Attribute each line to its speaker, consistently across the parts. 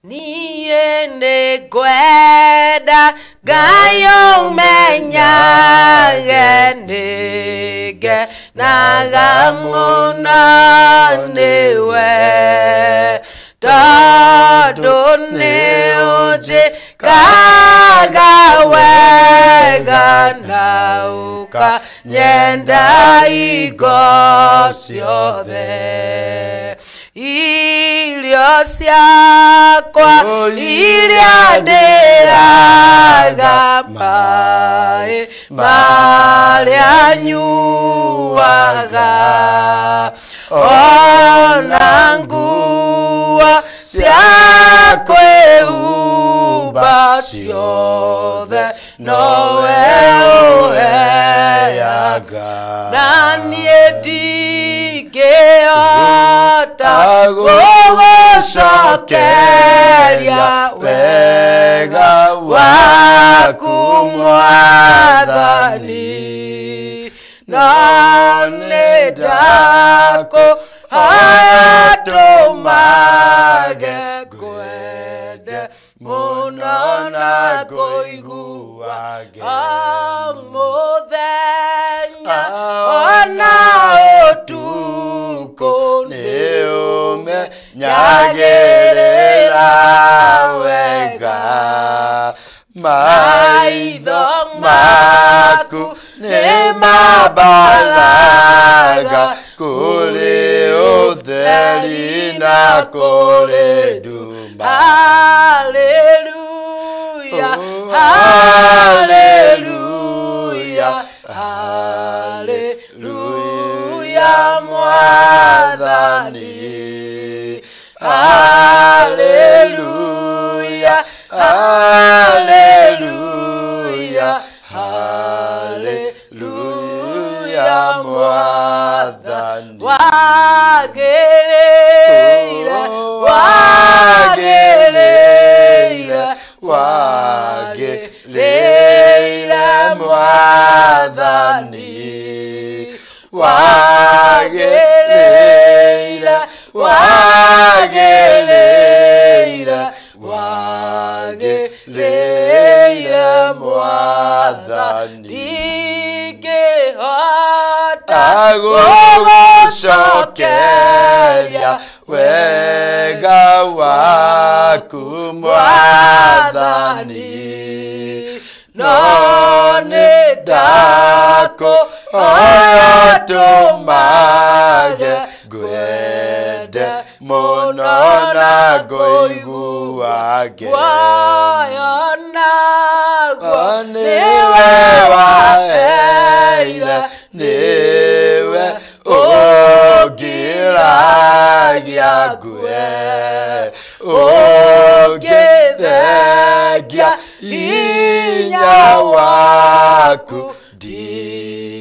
Speaker 1: Niĩ nĩngwenda Ngai ũmenyage nĩngenaga mũno nĩwe tondũ nĩũnjĩkaga wega na ũkanyenda hingo ciothe. Irio ciakwa iria ndĩaga maĩ marĩa nyuaga ona nguo cia kwĩhumba ciothe nowe ũheaga na niĩ ndingĩhota gũgũcokeria wega waku Mwathani no nĩ ndakũhoya tũmage ngwende mũno na ngũiguage o mũthenya ona ũtukũ
Speaker 2: nĩũmenyagĩrĩra wega maitho maku nĩmambaraga kũrĩ ũtheri na kũrĩ nduma.
Speaker 1: Hallelujah, hallelujah, hallelujah, Mwathani. Hallelujah, hallelujah,
Speaker 2: hallelujah, Mwathani.
Speaker 1: Wagĩrĩire, wagĩrĩire,
Speaker 2: wagĩrĩire Mwathani. Wagĩrĩire, wagĩrĩire, wagĩrĩire Mwathani.
Speaker 1: Ndingĩhota
Speaker 2: gũgũcokeria wega waku Mwathani no nĩ ndakũhoya tũmage ngwende mũno na ngũiguage
Speaker 1: Muoyo naguo
Speaker 2: nĩwe waheire nĩwe ũngĩragia ngue ũngĩthengia hinya waku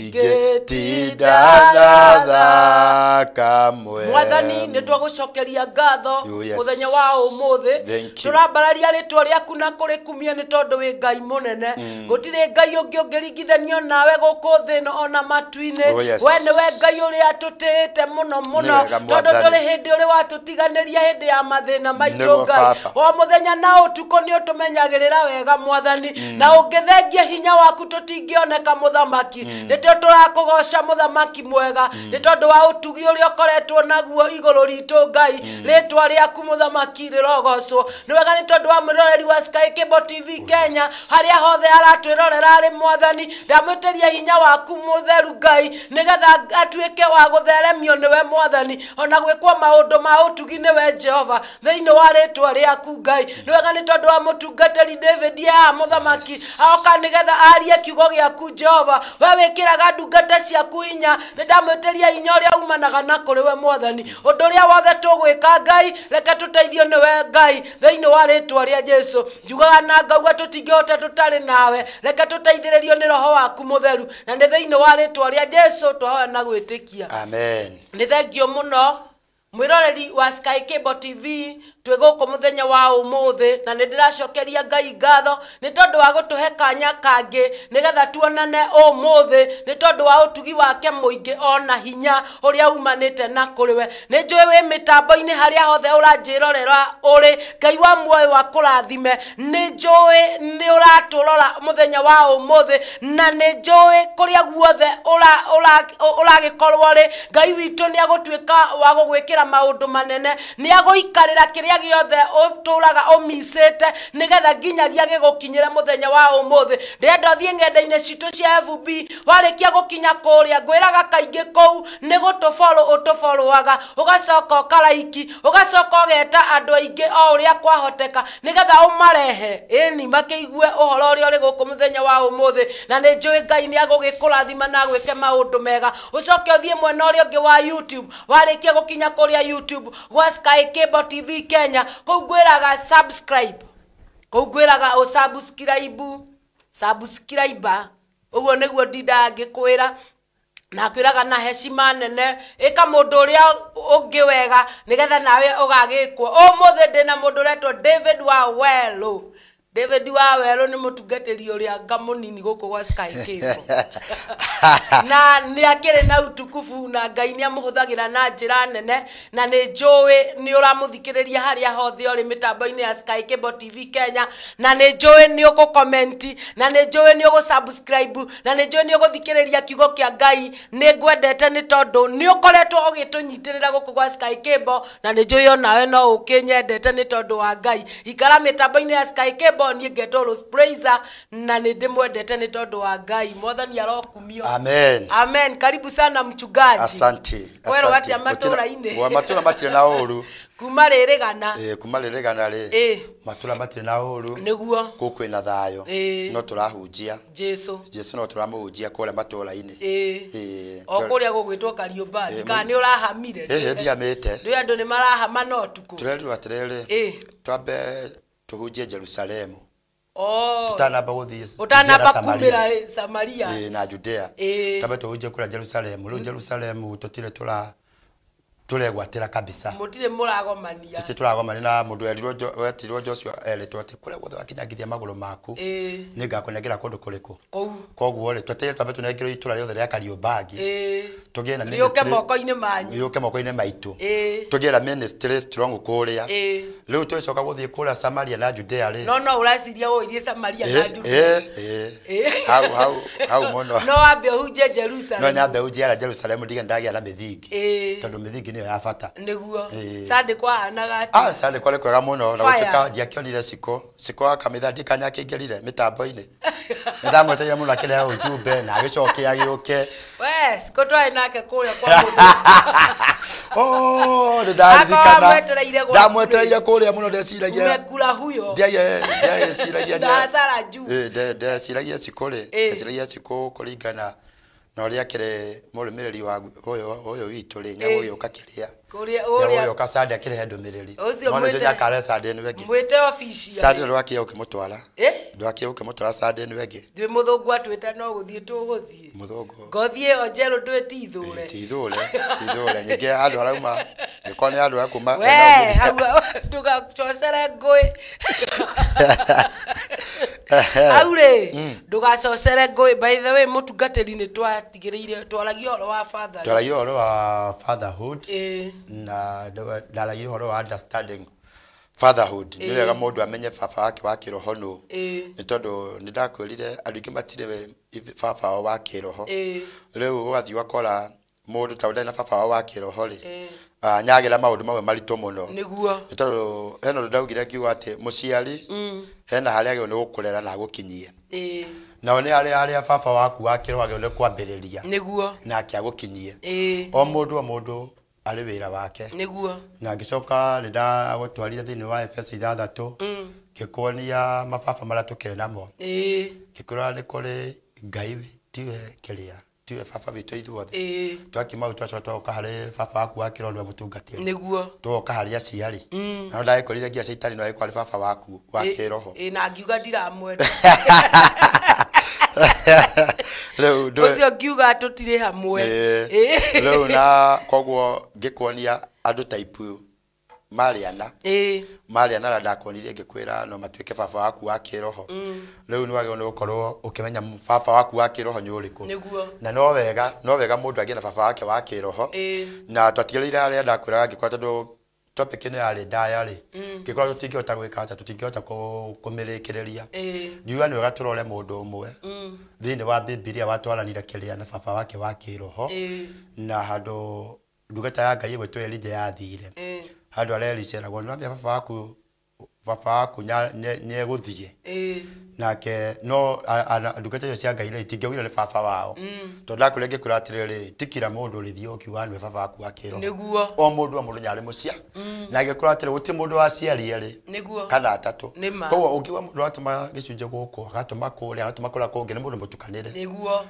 Speaker 2: ndingĩtinda na thakamwe.
Speaker 1: Mwathani nĩ twagũcokeria ngatho
Speaker 2: Oh, yes.
Speaker 1: mũthenya wa ũmũthĩ.
Speaker 2: Thank you.
Speaker 1: Tũrambararia rĩtwa rĩaku na kũrĩkumia nĩ tondũ wĩ Ngai mũnene. Gũtirĩ Ngai ũngĩ ũngĩringithanio nawe gũkũ thĩ ĩno ona matu-inĩ.
Speaker 2: Oh, yes.
Speaker 1: We nĩwe Ngai ũrĩa tũtĩĩte mũno mũno
Speaker 2: Nĩ wega,
Speaker 1: tondũ
Speaker 2: Mwathani.
Speaker 1: ndũrĩ hĩndĩ ũrĩ watũtiganĩria hĩndĩ ya mathĩna maitũ
Speaker 2: Nĩguo,
Speaker 1: Ngai.
Speaker 2: Baba.
Speaker 1: O mũthenya na ũtukũ nĩ ũtũmenyagĩrĩra wega Mwathani na ũngĩthengia hinya waku tũtingĩoneka mũthamaki. Nĩtio tũrakũgoca mũthamaki mwega nĩ tondũ wa ũtugi ũrĩa ũkoretwo naguo igũrũ ritũ Ngai. Rĩtwa rĩaku mũthamaki rĩrogocwo. Nĩ wega nĩ tondũ wa mwĩroreri wa Sky Cable TV Kenya harĩa hothe aratwĩrorera arĩ Mwathani ndamwĩtĩria hinya waku mũtheru Ngai nĩgetha atuĩke wa gũtheremio nĩwe Mwathani ona gwĩkwo maũndũ ma ũtugi nĩwe Jehova thĩinĩ wa rĩtwa rĩaku Ngai. Nĩ wega nĩ tondũ wa mũtungatĩri David ya mũthamaki aoka nĩgetha arie kiugo gĩaku Jehova. We wĩkĩraga ndungata ciaku hinya nĩ ndamwĩtĩria hinya ũrĩa umanaga na kũrĩ we Mwathani. Ũndũ ũrĩa wothe tũgwĩka Ngai reke tũteithio nĩwe Ngai thĩinĩ wa rĩtwa rĩa Jesu. Njugaga na ngauga tũtingĩhota tũtarĩ nawe reke tũteithĩrĩrio nĩ roho waku mũtheru na nĩ thĩinĩ wa rĩtwa rĩa Jesu twahoya na gwĩtĩkia.
Speaker 2: Amen.
Speaker 1: Nĩ thengio mũno mwĩroreri wa Sky Cable TV Twĩ gũkũ mũthenya wa ũmũthĩ na nĩ ndĩracokeria Ngai ngatho nĩ tondũ wa gũtũhe kanya kangĩ nĩgetha tuonane ũmũthĩ, nĩ tondũ wa ũtugi wake mũingĩ ona hinya ũrĩa umanĩte na kũrĩ we. Nĩ njũĩ wĩ mĩtambo-inĩ harĩa hothe ũranjĩrorera ũrĩ, Ngai wa muoyo wa kũrathime. Nĩ njũĩ nĩ ũratũrora mũthenya wa ũmũthĩ na nĩ njũĩ kũrĩa guothe ũragĩkorwo rĩ, Ngai witũ nĩ agũtuĩka wa gũgwĩkĩra maũndũ manene, nĩ agũikarĩra kĩrĩa gĩothe ũtũraga ũmicĩte nĩgetha nginyagia gĩgũkinyĩre mũthenya wa ũmũthĩ. Ndĩrenda ũthiĩ ng'enda-inĩ citũ cia FB, warĩkia gũkinya kũrĩa ngwĩraga kaingĩ kũu nĩ gũtũfollow ũtũfollowaga, ũgacoka ũkaraiki, ũgacoka ũgeta andũ aingĩ o ũrĩa kwahoteka nĩgetha ũmarehe ĩni makĩigue ũhoro ũrĩa ũrĩ gũkũ mũthenya wa ũmũthĩ. Na nĩ njũĩ Ngai nĩ agũgĩkũrathima na agwĩke maũndũ mega. Ũcoke ũthiĩ mwena ũrĩa ũngĩ wa YouTube, warĩkia gũkinya kũrĩa YouTube gwa Sky Cable TV Kenya, kũu ngwĩraga subscribe, kũu ngwĩraga ũsubscribe, subscriber, ũguo nĩguo ndindaga ngĩkwĩra. Na kwĩraga na heshima nene, ĩka mũndũ ũrĩa ũngĩ wega nĩgetha nawe ũgagĩkwo. Ũmũthĩ ndĩna mũndũ ũretwo David wa Welũ. David wa Welũ nĩ mũtungatĩri ũrĩa nga mũnini gũkũ gwa Sky Cable na nĩ akĩrĩ na utukufu na Ngai nĩ amũhũthagĩra na njĩra nene, na nĩ njũĩ nĩ ũramũthikĩrĩria harĩa hothe ũrĩ mĩtambo-inĩ ya Sky Cable TV Kenya, na nĩ njũĩ nĩ ũgũkomenti, na nĩ njũĩ nĩ ũgũsubscribe, na nĩ njũĩ nĩ ũgũthikĩrĩria kiugo kĩa Ngai. Nĩ ngwendete nĩ tondũ nĩ ũkoretwo ũgĩtũnyitĩrĩra gũkũ gwa Sky Cable, na nĩ njũĩ onawe no ũkĩnyendete nĩ tondũ wa Ngai. Ikara mĩtambo-inĩ ya Sky Cable, niĩ ngetwo Rose Praiser na nĩ ndĩmwendete nĩ tondũ wa Ngai. Mwathani arokumio.
Speaker 2: Amen.
Speaker 1: Amen. Karibu sana mchungaji.
Speaker 2: Asante.
Speaker 1: Kwerwo atĩa matũra-inĩ?
Speaker 2: Wa matũra matirĩ na ũru.
Speaker 1: Kuma rĩrĩgana.
Speaker 2: Kuma rĩrĩgana rĩ. Matũra matirĩ na ũru.
Speaker 1: Nĩguo.
Speaker 2: Kũu kwĩna thayũ. No tũrahunjia.
Speaker 1: Jesu.
Speaker 2: Jesu no tũramũhunjia kũrĩa matũra-inĩ.
Speaker 1: O kũrĩa gũgwĩtwo Kariũmbangi. Kana nĩ ũrahamire?
Speaker 2: Ndihamĩte.
Speaker 1: Ndũĩ andũ nĩ marahama no ũtukũ.
Speaker 2: Tũrerirwo atĩrĩrĩ. Twambe tũhunjie Jerusalemu. Tutanamba gũthiĩ
Speaker 1: utanamba kumĩra Samaria
Speaker 2: na Judea. Twambe tũhunjie kũrĩa Jerusalemu. Rĩu Jerusalemu tũtirĩ tũregwatĩra kabisa.
Speaker 1: Mũtirĩ mũragomania.
Speaker 2: Tũtirĩ tũragomania na mũndũ wetirwo Joshua erĩtwo atĩ kũrĩa guothe wakinyangithia magũrũ maku nĩngakũnengera kũndũ kũrĩkũ.
Speaker 1: Kũu.
Speaker 2: Koguo rĩ twetereire twambe tũnengerwo itũra rĩothe rĩa Kariũmbangi. Tũgĩe na
Speaker 1: rĩũke moko-inĩ manyu.
Speaker 2: Rĩũke moko-inĩ maitũ. Tũgĩe na ministry strong kũrĩa. Rĩu tũgĩcoka gũthiĩ kũrĩa Samaria na Judea rĩ.
Speaker 1: No no ũraciria ũthiĩ Samaria na Judea.
Speaker 2: Hau hau hau mũno.
Speaker 1: No wambe ũhunjie Jerusalem.
Speaker 2: No nyambe ũhunjie Jerusalem ndige ndagĩa na mĩthingi. Tondũ mĩthingi nĩyo ya bata.
Speaker 1: Nĩguo. Sunday kwahanaga atĩa?
Speaker 2: Sunday kwarĩ kwega mũno na gũtuĩka ndiakĩonire Ciko. Ciko wa kamitha ndikanya akĩingĩrire mĩtambo-inĩ. Nĩ ndamwetereire mũno akĩrehe ũjumbe na agĩcoke agĩũke.
Speaker 1: We, Ciko twarĩ nake kũrĩa kwa mũthĩ.
Speaker 2: Nĩ ndaririkana. Ndamwetereire kũrĩa mũno ndeciragia.
Speaker 1: Umekula huyo.
Speaker 2: Ndeciragia.
Speaker 1: Na hasara juu.
Speaker 2: Ndeciragia Ciko rĩ. Ndeciragia Ciko kũringana na ũrĩa akĩrĩ mũrũmĩrĩri wa ũyũ witũ rĩ, nyagũgĩũka kĩrĩa.
Speaker 1: Kũrĩa ũrĩa.
Speaker 2: Nyagũgĩũka Sunday akĩrehe ndũmĩrĩri.
Speaker 1: Ũcio
Speaker 2: mwĩte. Nyakare Sunday nĩ wengĩ.
Speaker 1: Mwĩte office.
Speaker 2: Sunday ndwakĩe ũkĩmũtwara. Ndwakĩe ũkĩmũtwara Sunday nĩ wengĩ.
Speaker 1: Ndwĩ mũthũngũ atwĩta no gũthiĩ tũgũthiĩ.
Speaker 2: Mũthũngũ.
Speaker 1: Ngothi ĩyo njerũ ndwĩtithũre.
Speaker 2: Tithũre, tithũre. Ningĩ handũ harauma, nĩkorwo nĩ handũ hakuma.
Speaker 1: We, hau ndũgacocere ngũĩ. Hau rĩ, ndũgacocere ngũĩ. By the way, mũtungatĩri nĩ twatigĩrĩire, twaragia ũhoro wa father.
Speaker 2: Twaragia ũhoro wa fatherhood. Na ndaragia ũhoro wa understanding fatherhood. Nĩ wega mũndũ amenye baba wake wa kĩroho nũ. Nĩ tondũ nĩ ndakwĩrire andũ aingĩ matirĩ baba wao wa kĩroho. Rĩu ũgathiĩ ũgakora mũndũ ta ũtarĩ na baba wao wa kĩroho rĩ, nyagĩra maũndũ mamwe maritũ mũno.
Speaker 1: Nĩguo.
Speaker 2: Nĩ tondũ hena ũndũ ndaugire ngiuga atĩ mũciari hena harĩa agĩrĩirwo nĩ gũkũrera na agũkinyie. Nao nĩ harĩa baba waku wa kĩroho agĩrĩirwo nĩ kwambĩrĩria.
Speaker 1: Nĩguo.
Speaker 2: Nake agũkinyie. O mũndũ o mũndũ arĩ wĩra wake.
Speaker 1: Nĩguo.
Speaker 2: Na ngĩcoka nĩ ndagũtwarire thĩinĩ wa Efeso 6 ngĩkuonia mababa marĩa tũkĩrĩ namo. Ngĩkwĩra nĩ kũrĩ Ngai tiwe kĩrĩa tiwe baba witũ ithuothe. Twakiuma hau twacoka twagoka harĩ baba waku wa kĩroho nĩwe mũtungatĩri.
Speaker 1: Nĩguo.
Speaker 2: Twagoka harĩ aciari. Na ndagĩkorire nginya caitani no agĩkorwo arĩ baba waku wa kĩroho.
Speaker 1: Na ngiuga ndiramwenda.
Speaker 2: Rĩu
Speaker 1: ũcio ngiuga tũtirĩ hamwe.
Speaker 2: Rĩu na koguo ngĩkuonia andũ type marĩ ana marĩ ana na ndakuonirie ngĩkwĩra no matuĩke baba waku wa kĩroho. Rĩu nĩ wagĩrĩirwo nĩ gũkorwo ũkĩmenya baba waku wa kĩroho nĩ ũrĩkũ. Na no wega mũndũ agĩe na baba wake wa kĩroho. Na twatigĩrĩire harĩa ndakwĩraga ngĩkwĩra tondũ topic ĩno yarĩ ndaya rĩ, ngĩkorwo tũtingĩhota gwĩka atĩa, tũtingĩhota kũmĩrĩkĩrĩria. Ngiuga nĩ wega tũrore mũndũ ũmwe thĩinĩ wa Bibilia watwaranire kĩrĩa na baba wake wa kĩroho, na handũ ndungata ya Ngai ĩgwĩtwo Elija yathire handũ harĩa Elisha eragwo nĩwamenya baba waku nĩegũthiĩ nake no ndungata icio cia Ngai rĩ itingĩaugire nĩ baba wao, tondũ ndakwĩra ngĩkwĩra atĩrĩrĩ, ti kila mũndũ ũrĩthiĩ ũkiuga nĩwe baba waku wa kĩroho. O mũndũ o mũndũ nĩarĩ mũcia, na ngĩkwĩra atĩrĩ gũtirĩ mũndũ waciari erĩ kana atatũ. Koguo ũngiuga mũndũ atũma gĩcunjĩ gũkũ agatũma kũrĩa agatũma kũrĩa kũngĩ nĩ mũndũ mũtukanĩre,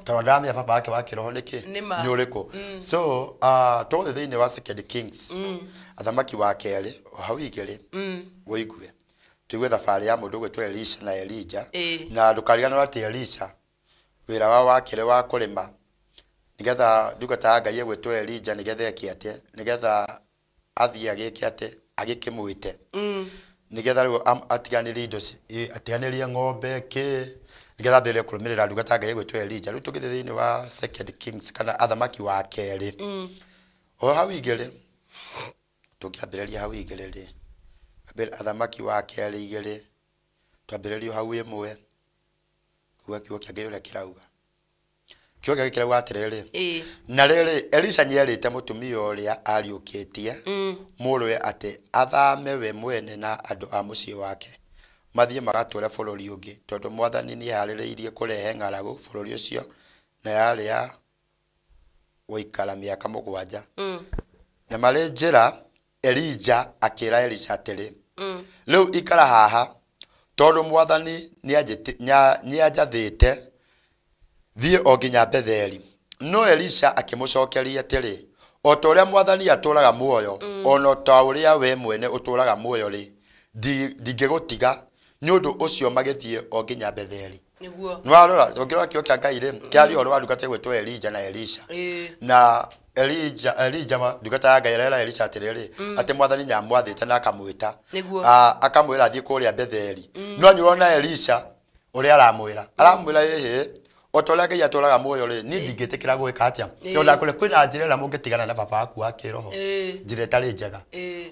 Speaker 2: tondũ ndaramenya baba wake wa kĩroho nĩkĩ nĩ ũrĩkũ. So tũgũthiĩ thĩinĩ wa Second Kings, athamaki wa kerĩ hau igĩrĩ, wĩigue tuigue thabarĩ ya mũndũ ũgwĩtwo Elisha na Elija. Na ndũkariganĩrwo atĩ Elisha wĩra wao wakĩrĩ wa kũrĩma nĩgetha ndungata ya Ngai ĩgwĩtwo Elija nĩgetha ĩke atĩ, nĩgetha athiĩ agĩke atĩ agĩkĩmwĩte, nĩgetha rĩu atiganĩrie indo atiganĩrie ng'ombe kĩ nĩgetha ambĩrĩrie kũrũmĩrĩra ndungata ya Ngai ĩgwĩtwo Elija. Rĩu tũngĩthiĩ thĩinĩ wa Second Kings kana athamaki wa kerĩ o hau igĩrĩ, tũngĩambĩrĩria hau igĩrĩ rĩ, athamaki wa kerĩ igĩrĩ twambĩrĩrio hau ĩmwe, kuga kiugo kĩa Ngai ũrĩa kĩrauga. Kiugo kĩa Ngai kĩrauga atĩrĩrĩ, na rĩrĩ Elisha nĩerĩte mũtumia ũrĩa ariũkĩtie mũrũwe atĩ athame we mwene na andũ a mũciĩ wake mathiĩ magatũre bũrũri ũngĩ, tondũ mwathani nĩeharĩrĩirie kũrehe ng'aragu bũrũri ũcio, na yarĩ ya gũikara mĩaka 7. Na marĩ njĩra Elija akĩra Elisha atĩrĩ, rĩu ikara haha tondũ mwathani nĩanjathĩte thiĩ o nginya Betheli. No Elisha akĩmũcokeria atĩrĩ, o ta ũrĩa mwathani atũũraga muoyo, ona ta ũrĩa we mwene ũtũũraga muoyo rĩ, ndingĩgũtiga. Nĩ ũndũ ũcio magĩthiĩ o nginya Betheli. Nĩwarora ũngĩrora kiugo kĩa Ngai rĩ, kĩaria ũhoro wa ndungata ĩgwĩtwo Elija na Elisha. Na Elija ndungata ya Ngai arera Elisha atĩrĩrĩ, atĩ mwathani nĩamwathĩte na akamwĩta, akamwĩra athiĩ kũrĩa Betheli. No nĩũrona Elisha ũrĩa aramwĩra ĩhĩ, o ta ũrĩa Ngai atũũraga muoyo rĩ, niĩ ndingĩtĩkĩra gwĩka atĩa, tondũ ndakwĩra kwĩna njĩra ĩrĩa mũngĩtigana na baba waku wa kĩroho, njĩra ĩtarĩ njega,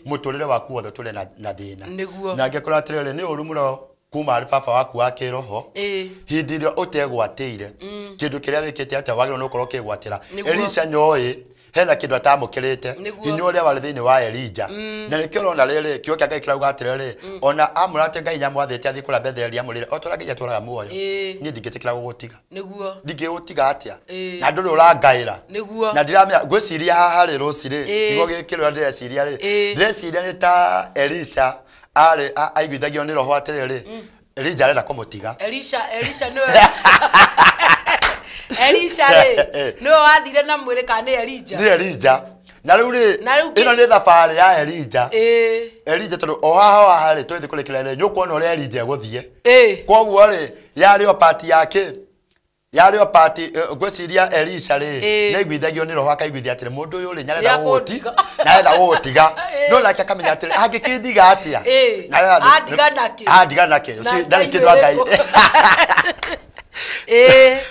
Speaker 2: mũtũrĩre waku wothe ũtũre na thĩna. Na ngĩkwĩra atĩrĩrĩ, nĩ ũru mũno kuma harĩ baba waku wa kĩroho hĩndĩ ĩrĩa ũtegwatĩire kĩndũ kĩrĩa wĩkĩte atĩa wagĩrĩirwo nĩ gũkorwo ũkĩgwatĩra. Elisha nyoĩ hena kĩndũ atamũkĩrĩte, hinya ũrĩa warĩ thĩinĩ wa Elija. Na nĩkĩo ũrona rĩrĩ kiugo kĩa Ngai kĩrauga atĩrĩrĩ, ona amwĩra atĩ Ngai nĩamwathĩte athiĩ kũrĩa Betheli amwĩrire o ta ũrĩa Ngai atũũraga muoyo, niĩ ndingĩtĩkĩra gũgũtiga. Ndingĩgũtiga atĩa na ndũrĩ ũrangaĩra, na ndiramenya ngwĩciria haha rĩ rũci rĩ, kiugo gĩkĩ rĩrĩa ndĩreciria rĩ, ndĩreciria nĩ ta Elisha arĩ aiguithagio nĩ roho atĩrĩrĩ, Elija arenda kũmũtiga.
Speaker 1: Elisha nĩwe Elisha rĩ nĩwe wathire na mwĩrĩ kana nĩ Elija?
Speaker 2: Nĩ Elija. Na rĩu rĩ ĩno nĩ thabarĩ ya Elija. Elija tondũ o haha haha rĩ tũgĩthiĩ kũrĩkĩrĩria rĩ, nĩũkuona ũrĩa Elija egũthiĩ. Koguo rĩ yarĩ o pati yake, yarĩ o pati ngwĩciria Elisha rĩ nĩaiguithagio nĩ roho akaiguithia atĩrĩ mũndũ ũyũ rĩ nĩarenda gũgũtiga, no nake akamenya atĩrĩ angĩkĩndiga atĩa, andiga nakĩ, ndarĩ kĩndũ Ngai.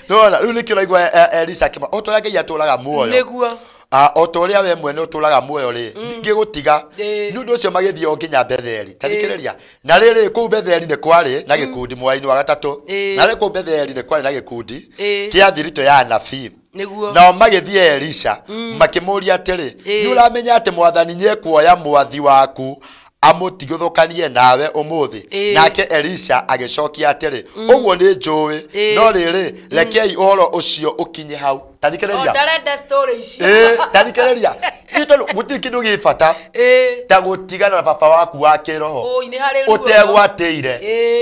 Speaker 2: Nĩwona rĩu nĩkĩo ũraigua Elisha akĩmwĩra o ta ũrĩa Ngai atũũraga muoyo, o ta ũrĩa we mwene ũtũũraga muoyo rĩ, ndingĩgũtiga. Nĩ ũndũ ũcio magĩthiĩ o nginya Betheli. Ta thikĩrĩria, na rĩrĩ kũu Betheli nĩ kwarĩ na gĩkundi mweri-inĩ wa gatatũ, na rĩrĩ kũu Betheli nĩ kwarĩ na gĩkundi kĩa thiritũ ya anabii. Nao magĩthiĩ Elisha makĩmũũria atĩrĩ, nĩ ũramenya atĩ mwathani nĩekuoya mwathi waku amũtigithũkanie nawe ũmũthĩ? Nake Elisha agĩcokia atĩrĩ, ũguo nĩ njũĩ, no rĩrĩ rekei ũhoro ũcio ũkinye hau. Ta thikĩrĩria, ta thikĩrĩria, tondũ gũtirĩ kĩndũ gĩ bata ta gũtigana na baba waku wa kĩroho ũtegwatĩire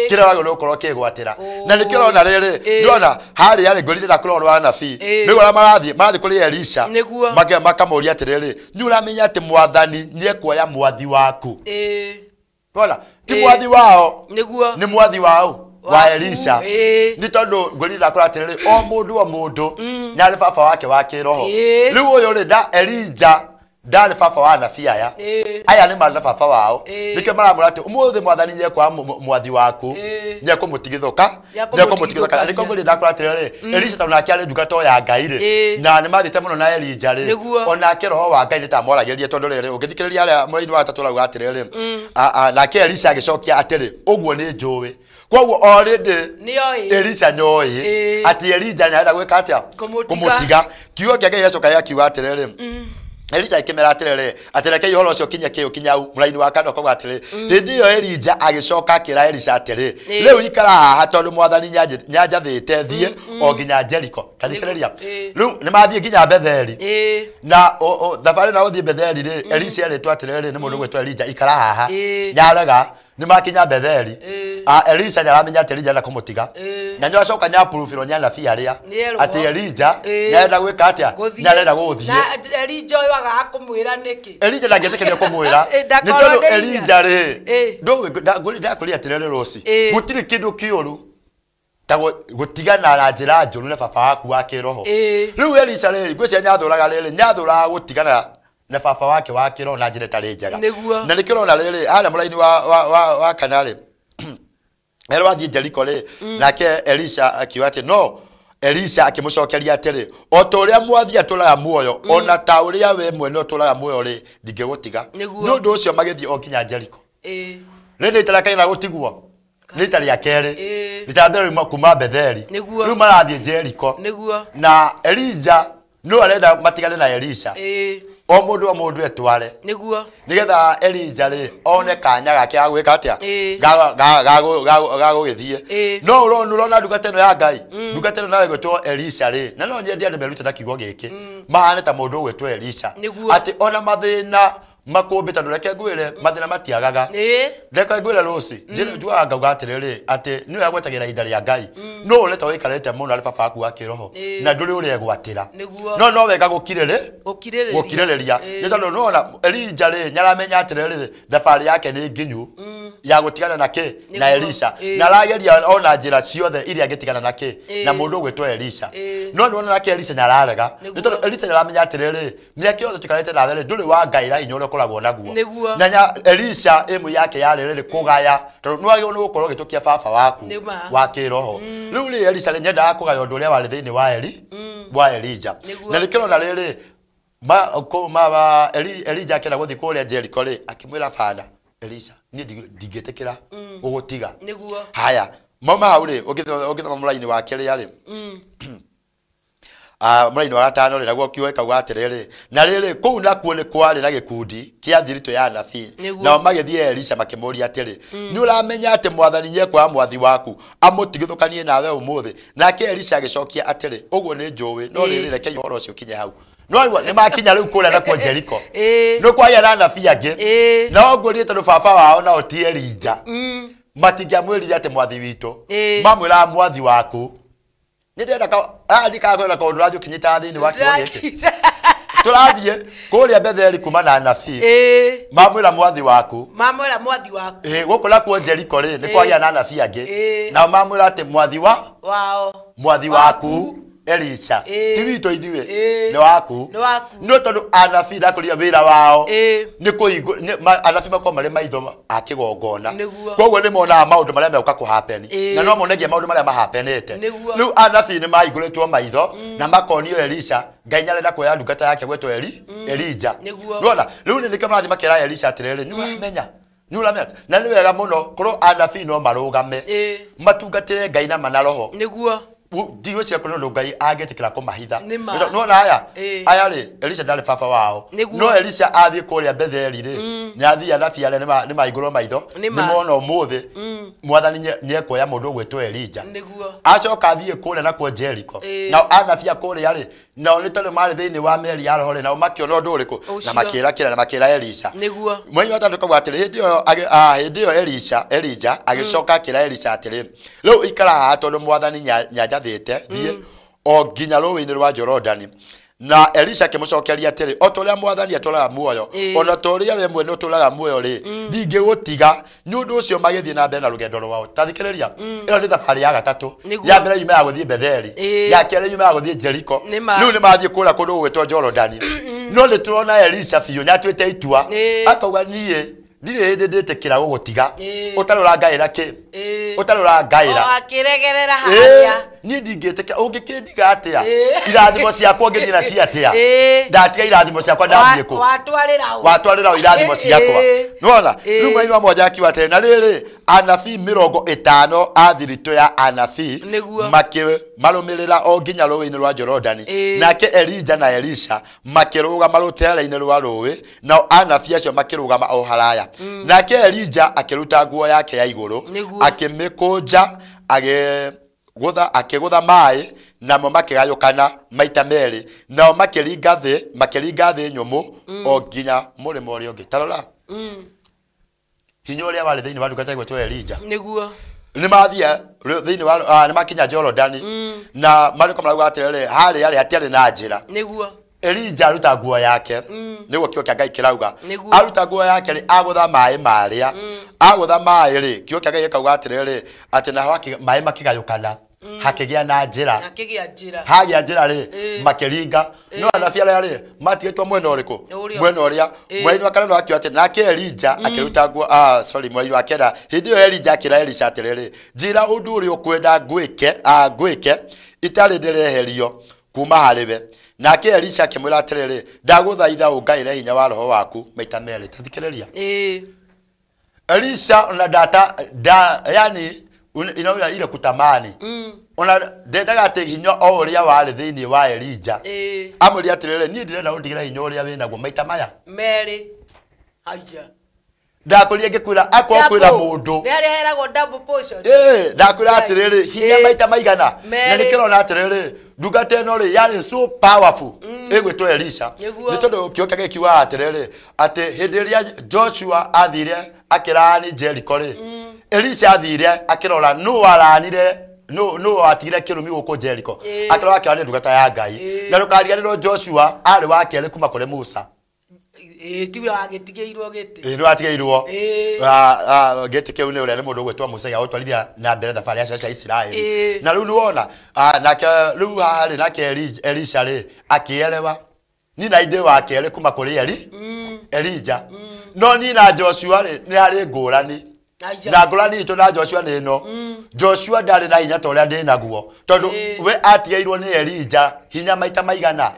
Speaker 2: kĩrĩa wagĩrĩirwo nĩ gũkorwo ũkĩgwatĩra. Na nĩkĩo ũrona rĩrĩ, ndĩrona harĩa rĩ ngwĩrire ndakũrora ũhoro wa anabii, nĩguo arĩa marathiĩ kũrĩ Elisha makamũũria atĩrĩrĩ, nĩ ũramenya atĩ mwathani nĩekuoya mwathi waku? Ndĩrona ti mwathi wao, nĩ mwathi wao wa Elisha. Nĩ tondũ ngwĩrire ndakũrora atĩrĩrĩ, o mũndũ o mũndũ nĩarĩ baba wake wa kĩroho. Rĩu ũyũ rĩ na Elija Ndarĩ baba wa anabii aya. Aya nĩ marĩ na baba wao. Nĩkĩo maramwĩra atĩ ũmũthĩ mwathani nĩekwa mwathi waku. Nĩekũmũtigithũka. Nĩekũmũtigithũka. Nĩkĩo ngwĩrire ndakũra atĩrĩrĩ, Elisha tondũ nake arĩ ndungata o ya Ngai rĩ, na nĩ mathiĩte mũno na Elija rĩ, onake roho wa Ngai nĩtamwaragĩria tondũ rĩrĩ, ũngĩthikĩrĩria arĩa mũraini wa gatatũ arauga atĩrĩrĩ, nake Elisha agĩcokia atĩrĩ, ũguo nĩ njũĩ. Koguo already Elisha nyoĩ atĩ Elija nĩarenda gwĩka atĩa? Kũmũtiga. Kiugo kĩa Ngai gĩacoka gĩakiuga atĩrĩrĩ, Elija akĩmera atĩrĩrĩ, atĩ rekei ũhoro ũcio ũkinye kĩũ kinyau. Mũraini wa kana ũkauga atĩrĩ, hĩndĩ ĩyo Elija agĩcoka akĩra Elisha atĩrĩ, rĩu ikara haha tondũ mwathani nĩanjathĩte thiĩ o nginya Jeriko. Ta thikĩrĩria. Rĩu nĩmathiĩ nginya Betheli. Na thabarĩ na gũthiĩ Betheli rĩ, Elisha erĩtwo atĩrĩrĩ nĩ mũndũ ũgwĩtwo Elija, ikara haha. Nĩarega. Nĩmakinya Betheli. Elisha nĩaramenya atĩ Elija nĩarenda kũmũtiga. Na nĩacoka nĩapruvĩrwo nĩ anabii arĩa atĩ Elija nĩarenda gwĩka atĩa? Nĩarenda gũthiĩ.
Speaker 1: Na Elija ũyũ agaga kũmwĩra nĩkĩ?
Speaker 2: Elija ndangĩetĩkĩria kũmwĩra. Nĩ tondũ Elija rĩ, ndakũria atĩrĩrĩ Rũci, gũtirĩ kĩndũ kĩũru ta gũtigana na njĩra njũru na baba waku wa kĩroho. Rĩu Elisha rĩ, ngwĩciria nĩathũraga rĩrĩ, nĩathũraga gũtigana na baba wake wa kĩroho na njĩra ĩtarĩ njega. Na nĩkĩo ũrona rĩrĩ, harĩa mũraini wa kana rĩ, erwo athiĩ Jeriko rĩ, nake Elisha akiuga atĩ no Elisha akĩmũcokeria atĩrĩ, o ta ũrĩa mwathi atũraga muoyo, ona ta ũrĩa we mwene ũtũraga muoyo rĩ, ndingĩgũtiga. Nĩ ũndũ ũcio magĩthiĩ o nginya Jeriko. Rĩrĩ rita rĩa kerĩ gũtigwo, nĩ rita rĩa kerĩ, rita rĩa mbere rĩu kuma Betheli, rĩu marathiĩ Jeriko. Na Elija no arenda matigane na Elisha. O mũndũ etware. Nĩgetha Elija rĩ one kanya gake ga gwĩka atĩa? Ga gũgĩthiĩ. No ũrona ndungata ĩno ya Ngai, ndungata ĩno nayo ĩgwĩtwo Elisha rĩ, na no nyende andũ merute na kiugo gĩkĩ, mahane ta mũndũ ũgwĩtwo Elisha. Atĩ ona mathĩna makũmbĩ tondũ reke ngwĩre mathĩna matiagaga. Reke ngwĩre Rũci, njugaga ngauga atĩrĩrĩ, atĩ nĩwe agwetagĩra ihinda rĩa Ngai. No ũreta ũikarĩte mũno arĩ baba waku wa kĩroho, na ndũrĩ ũregwatĩra. No no wega gũkirĩrĩria. Nĩ tondũ nĩwona Elija rĩ, nĩaramenya atĩrĩrĩ, thabarĩ yake nĩ nginyu ya gũtigana na kĩ? Na Elisha. Na arageria ona njĩra ciothe iria angĩtigana na kĩ? Na mũndũ ũgwĩtwo Elisha. No nĩwona nake Elisha nĩararega. Nĩ tondũ Elisha nĩaramenya atĩrĩrĩ, mĩaka yothe tũikarĩte nawe rĩ, ndũrĩ wa Ngai hinya ũrĩa ũkoragwo naguo. Na Elisha ĩmwe yake yarĩ rĩrĩ kũgaya, tondũ nĩwagĩrĩirwo nĩ gũkorwo ũgĩtũkia baba waku wa kĩroho. Rĩu rĩ Elisha rĩ nĩendaga kũgaya ũndũ ũrĩa warĩ thĩinĩ wa Eli, wa Elija. Na nĩkĩo ũrona rĩrĩ, Elija akĩenda gũthiĩ kũrĩa Jeriko rĩ, akĩmwĩra bana, Elisha, niĩ ndingĩtĩkĩra gũgũtiga. Haya, mauma hau rĩ, ũngĩthoma mũraini wa kĩrĩa rĩ, mũraini wa gatano rĩ, naguo kiugo gĩkauga atĩrĩrĩ, na rĩrĩ kũu nakuo nĩ kwarĩ na gĩkundi kĩa thiritũ ya anabii. Nao magĩthiĩ Elisha makĩmũũria atĩrĩ, nĩ ũramenya atĩ mwathani nĩekuoya mwathi waku amũtigithũkanie nawe ũmũthĩ? Nake Elisha agĩcokia atĩrĩ, ũguo nĩ njũĩ, no rĩrĩ rekei ũhoro ũcio ũkinye hau. No rĩu nĩ makinya rĩu kũrĩa nakuo Jeriko. Nĩ kwagĩa na anabii angĩ. Nao ngũrie tondũ baba wao nao ti Elija. Matingĩamwĩrire atĩ mwathi witũ. Mamwĩraga mwathi waku. Nĩ ndĩrenda ndikakwĩra kaũndũ ũrathiĩ ũkinyĩtaga thĩinĩ wa kiugo gĩkĩ. Tũrathiĩ kũrĩa Betheli kuma na anabii. Mamwĩra mwathi waku.
Speaker 1: Mamwĩra mwathi waku.
Speaker 2: Gũkũ nakuo Jeriko rĩ, nĩ kwagĩa na anabii angĩ. Nao mamwĩra atĩ mwathi wa
Speaker 1: wao.
Speaker 2: Mwathi waku Elisha. Ti witũ ithuĩ, nĩ waku. No tondũ anabii ndakũria wĩra wao nĩ kũhingũ, anabii makoragwo marĩ maitho a kĩgongona. Koguo nĩ monaga maũndũ marĩa megũka kũhappen, na no monagia maũndũ marĩa mahapenete. Rĩu anabii nĩ mahingũrĩtwo maitho na makonio Elisha, Ngai nĩarenda kuoya ndungata yake gwĩtwo Elija. Nĩwona rĩu nĩkĩo marathiĩ makĩra Elisha atĩrĩrĩ, nĩũramenya. Nĩũramenya. Na nĩ wega mũno korwo anabii no marũgame matungatĩre Ngai na mana roho. Ndigwĩciria kũrĩ ũndũ Ngai angĩtĩkĩra kũmahitha. Nĩwona aya aya rĩ, Elisha ndarĩ baba wao. No Elisha athiĩ kũrĩa Betheli rĩ, nĩathiĩ anabii arĩa nĩmahingũrwo maitho, nĩmona ũmũthĩ mwathani nĩekuoya mũndũ ũgwĩtwo Elija. Acoka athiĩ kũrĩa nakuo Jeriko. Nao anabii a kũrĩa rĩ, nao nĩ tondũ marĩ thĩinĩ wa meri ya roho rĩ, nao makĩona ũndũ ũrĩkũ, na makĩra kĩra na makĩra Elisha. Mweri wa gatatũ kauga atĩrĩ, hĩndĩ ĩyo Elija agĩcoka akĩra Elisha atĩrĩ, rĩu ikara haha tondũ mwathani nĩanjathĩte thiĩ o nginya rũũĩ-inĩ rwa Jorodani. Na Elisha akĩmũcokeria atĩrĩ, o ta ũrĩa mwathani atũũraga muoyo, ona ta ũrĩa we mwene ũtũũraga muoyo rĩ, ndingĩgũtiga. Nĩ ũndũ ũcio magĩthiĩ na mbere na rũgendo rwao. Ta thikĩrĩria, ĩno nĩ thabarĩ ya gatatũ. Ya mbere yuma ya gũthiĩ Betheli, ya kerĩ yuma ya gũthiĩ Jeriko. Rĩu nĩ mathiĩ kũrĩa kũndũ gũgwĩtwo Jorodani. No nĩ tũrona Elisha biũ nĩ atuĩte itua akauga niĩ ndirĩ hĩndĩ ndĩtĩkĩra gũgũtiga ũtarĩ ũrangaĩra kĩ ũtarĩ ũrangaĩra
Speaker 1: akĩregerera harĩa
Speaker 2: niĩ ndingĩtĩkĩra ũngĩkĩndiga atĩa irathimo ciakwa ũngĩthiĩ nacio atĩa ndatiga irathimo ciakwa ndathiĩ kũ watwarĩra ũ irathimo ciakwa nĩwona rĩu mweri wa mwanja akiuga atĩrĩ na rĩrĩ anabii 50 a thiritũ ya anabii makĩmarũmĩrĩra o nginya rũũĩ-inĩ rwa Jorodani nake Elija na Elisha makĩrũgama rũteere-inĩ rwa rũũĩ nao anabii acio makĩrũgama o haraya nake Elija akĩruta nguo yake ya igũrũ akĩmĩkũnja akĩgũtha maĩ namo makĩgayũkana maita merĩ nao makĩringa thĩ nyũmũ o nginya mũrĩmo ũrĩa ũngĩ. Tarora hinya ũrĩa warĩ thĩinĩ wa ndungata ĩgwĩtwo Elija
Speaker 1: nĩguo
Speaker 2: nĩ mathiĩ thĩinĩ wa nĩ makinya Jorodani na marĩko marauga atĩrĩrĩ harĩa rĩ hatiarĩ na njĩra
Speaker 1: nĩguo
Speaker 2: Elija aruta nguo yake nĩguo kiugo kĩa Ngai kĩrauga aruta nguo yake rĩ agũtha maĩ marĩa agũtha maĩ rĩ kiugo kĩa Ngai gĩkauga atĩrĩrĩ atĩ naho maĩ makĩgayũkana hakĩgĩa na njĩra hagĩa njĩra rĩ makĩringa no anabii arĩa rĩ matigĩtwo mwena ũrĩkũ mwena ũrĩa mweri wa kanana akiuga atĩ nake Elija akĩruta nguo sorry mweri wa kenda hĩndĩ ĩyo Elija akĩra Elisha atĩrĩrĩ njĩra ũndũ ũrĩa ũkwenda ngwĩke itarĩ ndĩreherio kuma harĩ we nake Elisha akĩmwĩra atĩrĩrĩ ndagũthaitha ũngaĩre hinya wa roho waku maita merĩ. Tathikĩrĩria Elisha ona data da yani inaona ile kutamani ona ndendaga atĩ hinya o ũrĩa warĩ thĩinĩ wa Elija amwĩre atĩrĩrĩ niĩ ndĩrenda ũndigĩre hinya ũrĩa wĩnaguo maita maya
Speaker 1: merĩ aja
Speaker 2: ndakũria ngĩkwĩra akorwo kwĩra mũndũ
Speaker 1: nĩ harĩa heragwo double portion
Speaker 2: ndakwĩra atĩrĩrĩ hinya maita maigana na nĩkĩrona atĩrĩrĩ ndungata ĩno rĩ yarĩ so powerful ĩgwĩtwo Elisha nĩ tondũ kĩo kĩa gĩkiugaga atĩrĩrĩ atĩ hĩndĩ ĩrĩa Joshua athire akĩraani Jericho rĩ Elisha athire akĩrora nũ waranire nũ watigire kĩrumi gũkũ Jericho akĩrora akĩona nĩ ndungata ya Ngai na ndũkariganĩrwo Joshua arĩ wa kerĩ kuma kũrĩ Musa
Speaker 1: tiwe wagĩtigĩirwo gĩtĩ
Speaker 2: nĩ watigĩirwo gĩtĩ kĩu nĩ ũrĩa nĩ mũndũ ũgwĩtwo Musa gĩa na mbere thabarĩ ya ciana cia Isiraeli na rĩu nĩwona nake rĩu haha rĩ nake Elisha rĩ akĩerewa ni na inde wa kerĩ kuma kũrĩ Elija no ni na Joshua rĩ nĩ harĩ ngũrani na ngũrani itũ na Joshua nĩ ĩno Joshua ndarĩ na hinya ta ũrĩa ndĩ naguo tondũ we atigĩirwo nĩ Elija hinya maita maigana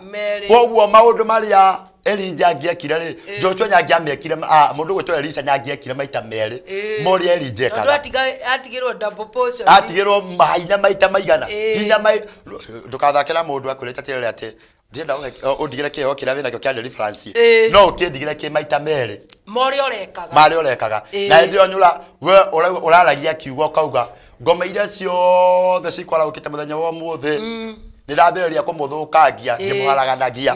Speaker 2: koguo maũndũ marĩa Elija angĩekire rĩ Joshua nyangĩamekire mũndũ ũgwĩtwo Elisha nyangĩekire maita merĩ morĩa Elija ekaga
Speaker 1: atigĩrwo double portion
Speaker 2: atigĩrwo mahinya maita maigana hinya ndũkathake na mũndũ akwĩrĩte atĩrĩrĩ atĩ ndĩrenda ũndigĩre kĩheo kĩrĩa wĩnakĩo kĩa deliverance no ũkĩndigĩre kĩ maita merĩ marĩa ũrekaga na hĩndĩ ĩyo nyũra we ũraragia kiugo ũkauga ngoma iria ciothe cikwaragũkĩte mũthenya wa ũmũthĩ nĩndambĩrĩria kũmũthũkangia ngĩmũharaganagia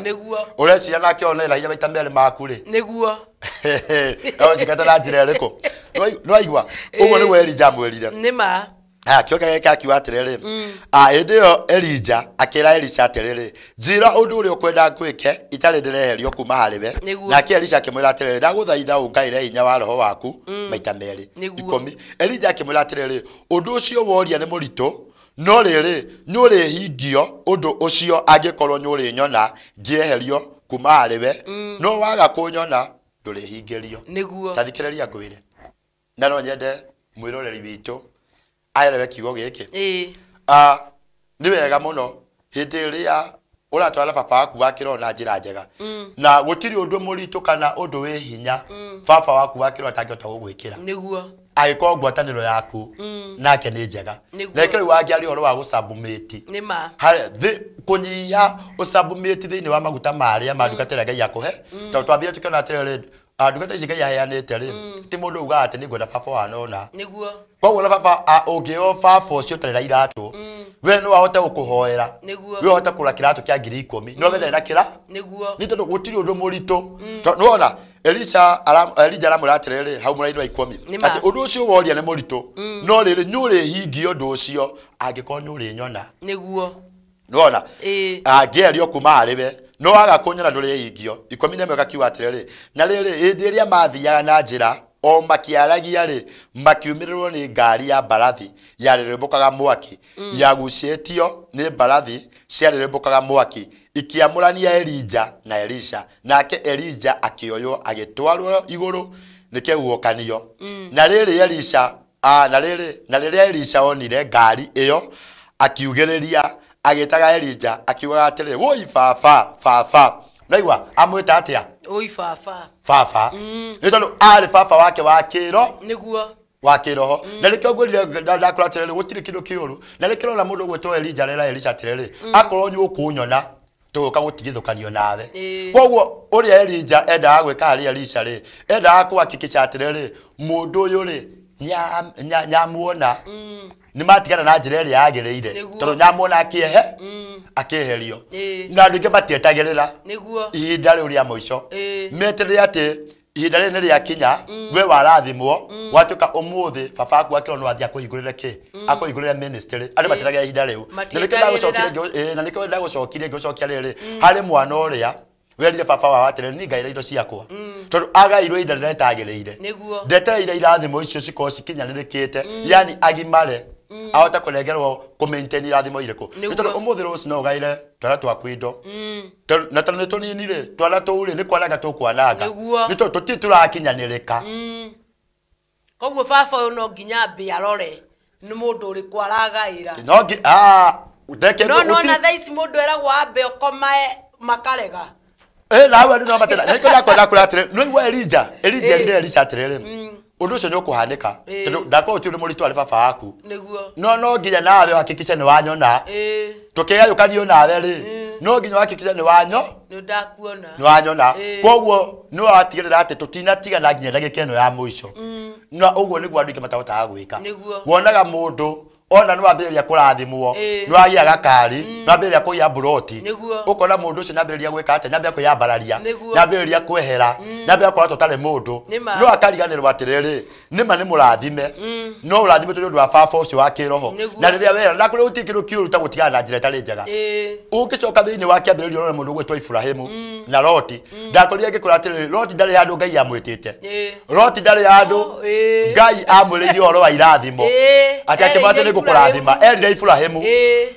Speaker 2: ũreciria nake ona hinya maita merĩ maku rĩ
Speaker 1: nĩguo
Speaker 2: cigata na njĩra ĩrĩkũ nĩwaigua ũguo nĩguo Elija amwĩrire
Speaker 1: nĩma
Speaker 2: kĩo kĩa akiuga atĩrĩrĩ hĩndĩ ĩyo Elija akĩra Elisha atĩrĩrĩ njĩra ũndũ ũrĩa ũkwenda ngwĩke itarĩ ndĩreherio kuma harĩ we nake Elisha akĩmwĩra atĩrĩrĩ ndagũthaitha ũngaĩre hinya wa roho waku maita merĩ 10 Elija akĩmwĩra atĩrĩrĩ ũndũ ũcio woria nĩ mũritũ no rĩrĩ nĩ ũrĩhingio ũndũ ũcio angĩkorwo nĩ ũrĩnyona ngĩeherio kuma harĩ we no waga kũnyona ndũrĩhingĩrio.
Speaker 1: Nĩguo
Speaker 2: tathikĩrĩria ngwĩre na no nyende mwĩroreri witũ aelewe kiugo gĩkĩ nĩ wega mũno hĩndĩ ĩrĩa ũratwara baba waku wa kĩroho na njĩra njega na gũtirĩ ũndũ mũritũ kana ũndũ wĩ hinya baba waku wa kĩroho atangĩhota gũgwĩkĩra
Speaker 1: nĩguo
Speaker 2: angĩkorwo ngwatanĩro yaku nake nĩ njega na ĩkĩrĩ wangĩaria ũhoro wa gũcabumĩti kũnyihia ũcabumĩti thĩinĩ wa maguta marĩa ma ndungata ĩrĩa Ngai akũhe tondũ twambire tũkĩona atĩrĩrĩ ndungata ici Ngai aheanĩte rĩ ti mũndũ ugaga atĩ nĩngwenda baba ũhana ũna
Speaker 1: nĩguo
Speaker 2: koguo na baba ũngĩo baba ũcio ũtarĩ na iratũ we no ahote gũkũhoera we ũhote kũgũra kĩratũ kĩa 10,000 no we ndarĩ na kĩra
Speaker 1: nĩguo
Speaker 2: nĩ tondũ gũtirĩ ũndũ mũritũ nĩwona Elisha Elija aramwĩra atĩrĩrĩ hau mũraini wa 10 atĩ ũndũ ũcio woria nĩ mũritũ no rĩrĩ nĩ ũrĩhingio ũndũ ũcio angĩkorwo nĩ ũrĩnyona
Speaker 1: nĩguo
Speaker 2: nĩwona angĩerio kuma harĩ we no waga kũnyona ndũrĩhingio 11 gakiuga atĩrĩrĩ na rĩrĩ hĩndĩ ĩrĩa mathiaga na njĩra O makiaragia rĩ, makiumĩrĩrwo nĩ ngari ya mbarathi yarĩrĩmbũkaga mwaki, yagucĩtio nĩ mbarathi ciarĩrĩmbũkaga mwaki, ikiamũrania Elija na Elisha. Nake Elija akĩoywo agĩtwarwo igũrũ nĩ kĩhuhũkanio. Na rĩrĩ Elisha na rĩrĩ na rĩrĩa Elisha onire ngari ĩyo, akiugĩrĩria agĩtaga Elija akiugaga atĩrĩ, woi baba, baba. Naigua amwĩta atĩa?
Speaker 1: Oi baba.
Speaker 2: Baba. Nĩ tondũ arĩ baba wake wa kĩro,
Speaker 1: nĩguo
Speaker 2: wa kĩroho. Na nĩkĩo ngwĩrire ndakũra atĩrĩrĩ, gũtirĩ kĩndũ kĩũru. Na nĩkĩo ũrona mũndũ ũgwĩtwo Elija arera Elisha atĩrĩrĩ, akorwo nĩ ũkũnyona tũgũka gũtigithũkanio nawe. Koguo ũrĩa Elija endaga gwĩka harĩ Elisha rĩ, endaga kũhakikisha atĩrĩrĩ, mũndũ ũyũ rĩ nyamuona nĩ matigana na njĩra ĩrĩa yagĩrĩire, tondũ nyamuona akĩehe akĩeherio. Na andũ aingĩ matietagĩrĩra ihinda rĩu rĩa mũico, meterere atĩ ihinda rĩrĩ nĩ rĩakinya, we warathimwo watuĩka ũmũthĩ baba waku akĩrwo no athiĩ akũhingũrĩre kĩ, akũhingũrĩre ministry. Andũ matietagĩrĩra ihinda rĩu. Na nĩkĩo ndagũcokire ngĩgũcokia rĩrĩ harĩ mwana ũrĩa werire baba wao atĩrĩrĩ, niĩ ngaĩra indo ciakwa, tondũ agairwo ihinda rĩrĩa rĩtagĩrĩire. Ndetereire irathimo icio cikorwo cikinyanĩrĩkĩte, yani agimare ahote kũnengerwo kũ maintain irathimo irĩkũ. Nĩ tondũ ũmũthĩ rũciũ no ũgaĩre twana twaku indo, na tondũ nĩ tũnini rĩ, twana tũu rĩ nĩ kwananga tũkwananga, nĩ tondũ tũtirĩ tũrakinyanĩrĩka.
Speaker 1: Koguo baba ũyũ no nginya ambe arore nĩ mũndũ ũrĩkũ aragaĩra. No nona thaa ici mũndũ eragwo ambe ũkomae makarega.
Speaker 2: Na andũ no matena. Na nĩkĩo ndakwenda kwĩra atĩrĩ, nĩ waigua Elija, Elija erire Elisha atĩrĩrĩ, ũndũ ũcio nĩ ũkũhanĩka, tondũ ndakorwo ti ũndũ mũritũ harĩ baba waku. No no nginya nawe ũhakikishe nĩ wanyona. Tũkĩgayũkanio nawe rĩ, no nginya ũhakikishe nĩ wanyo, nĩ wanyona. Koguo nĩ watigĩrĩra atĩ tũtinatigana nginya ndagĩka ĩno ya mũico. Na ũguo nĩguo andũ aingĩ matahotaga gwĩka. Wonaga mũndũ ona nĩ wambĩrĩria kũrathimwo, nĩ wagĩa gakari, nĩ wambĩrĩria kũgĩa mburoti, ũkona mũndũ ũcio nĩambĩrĩria gwĩka atĩa, nĩambĩrĩria kwĩyambararia, nĩambĩrĩria kwehera, nĩambĩrĩria kuona ta ũtarĩ mũndũ. No akariganĩrwo atĩrĩrĩ, nĩma nĩ mũrathime, no ũrathimĩtwo nĩ ũndũ wa baba ũcio wa kĩroho. Na rĩrĩa wera, na kũrĩ gũtirĩ kĩndũ kĩũru ta gũtigana na njĩra ĩtarĩ njega. Ũngĩcoka thĩinĩ wa kĩambĩrĩria ũrore mũndũ ũgwĩtwo Iburahĩmu na Loti, ndakorire ngĩkwĩra atĩrĩrĩ, Loti ndarĩ handũ Ngai amwĩtĩte. Loti ndarĩ handũ Ngai amwĩrĩire ũhoro wa irathimo, atĩ akĩmwĩra atĩ nĩngũkũrathima, erire Iburahĩmu.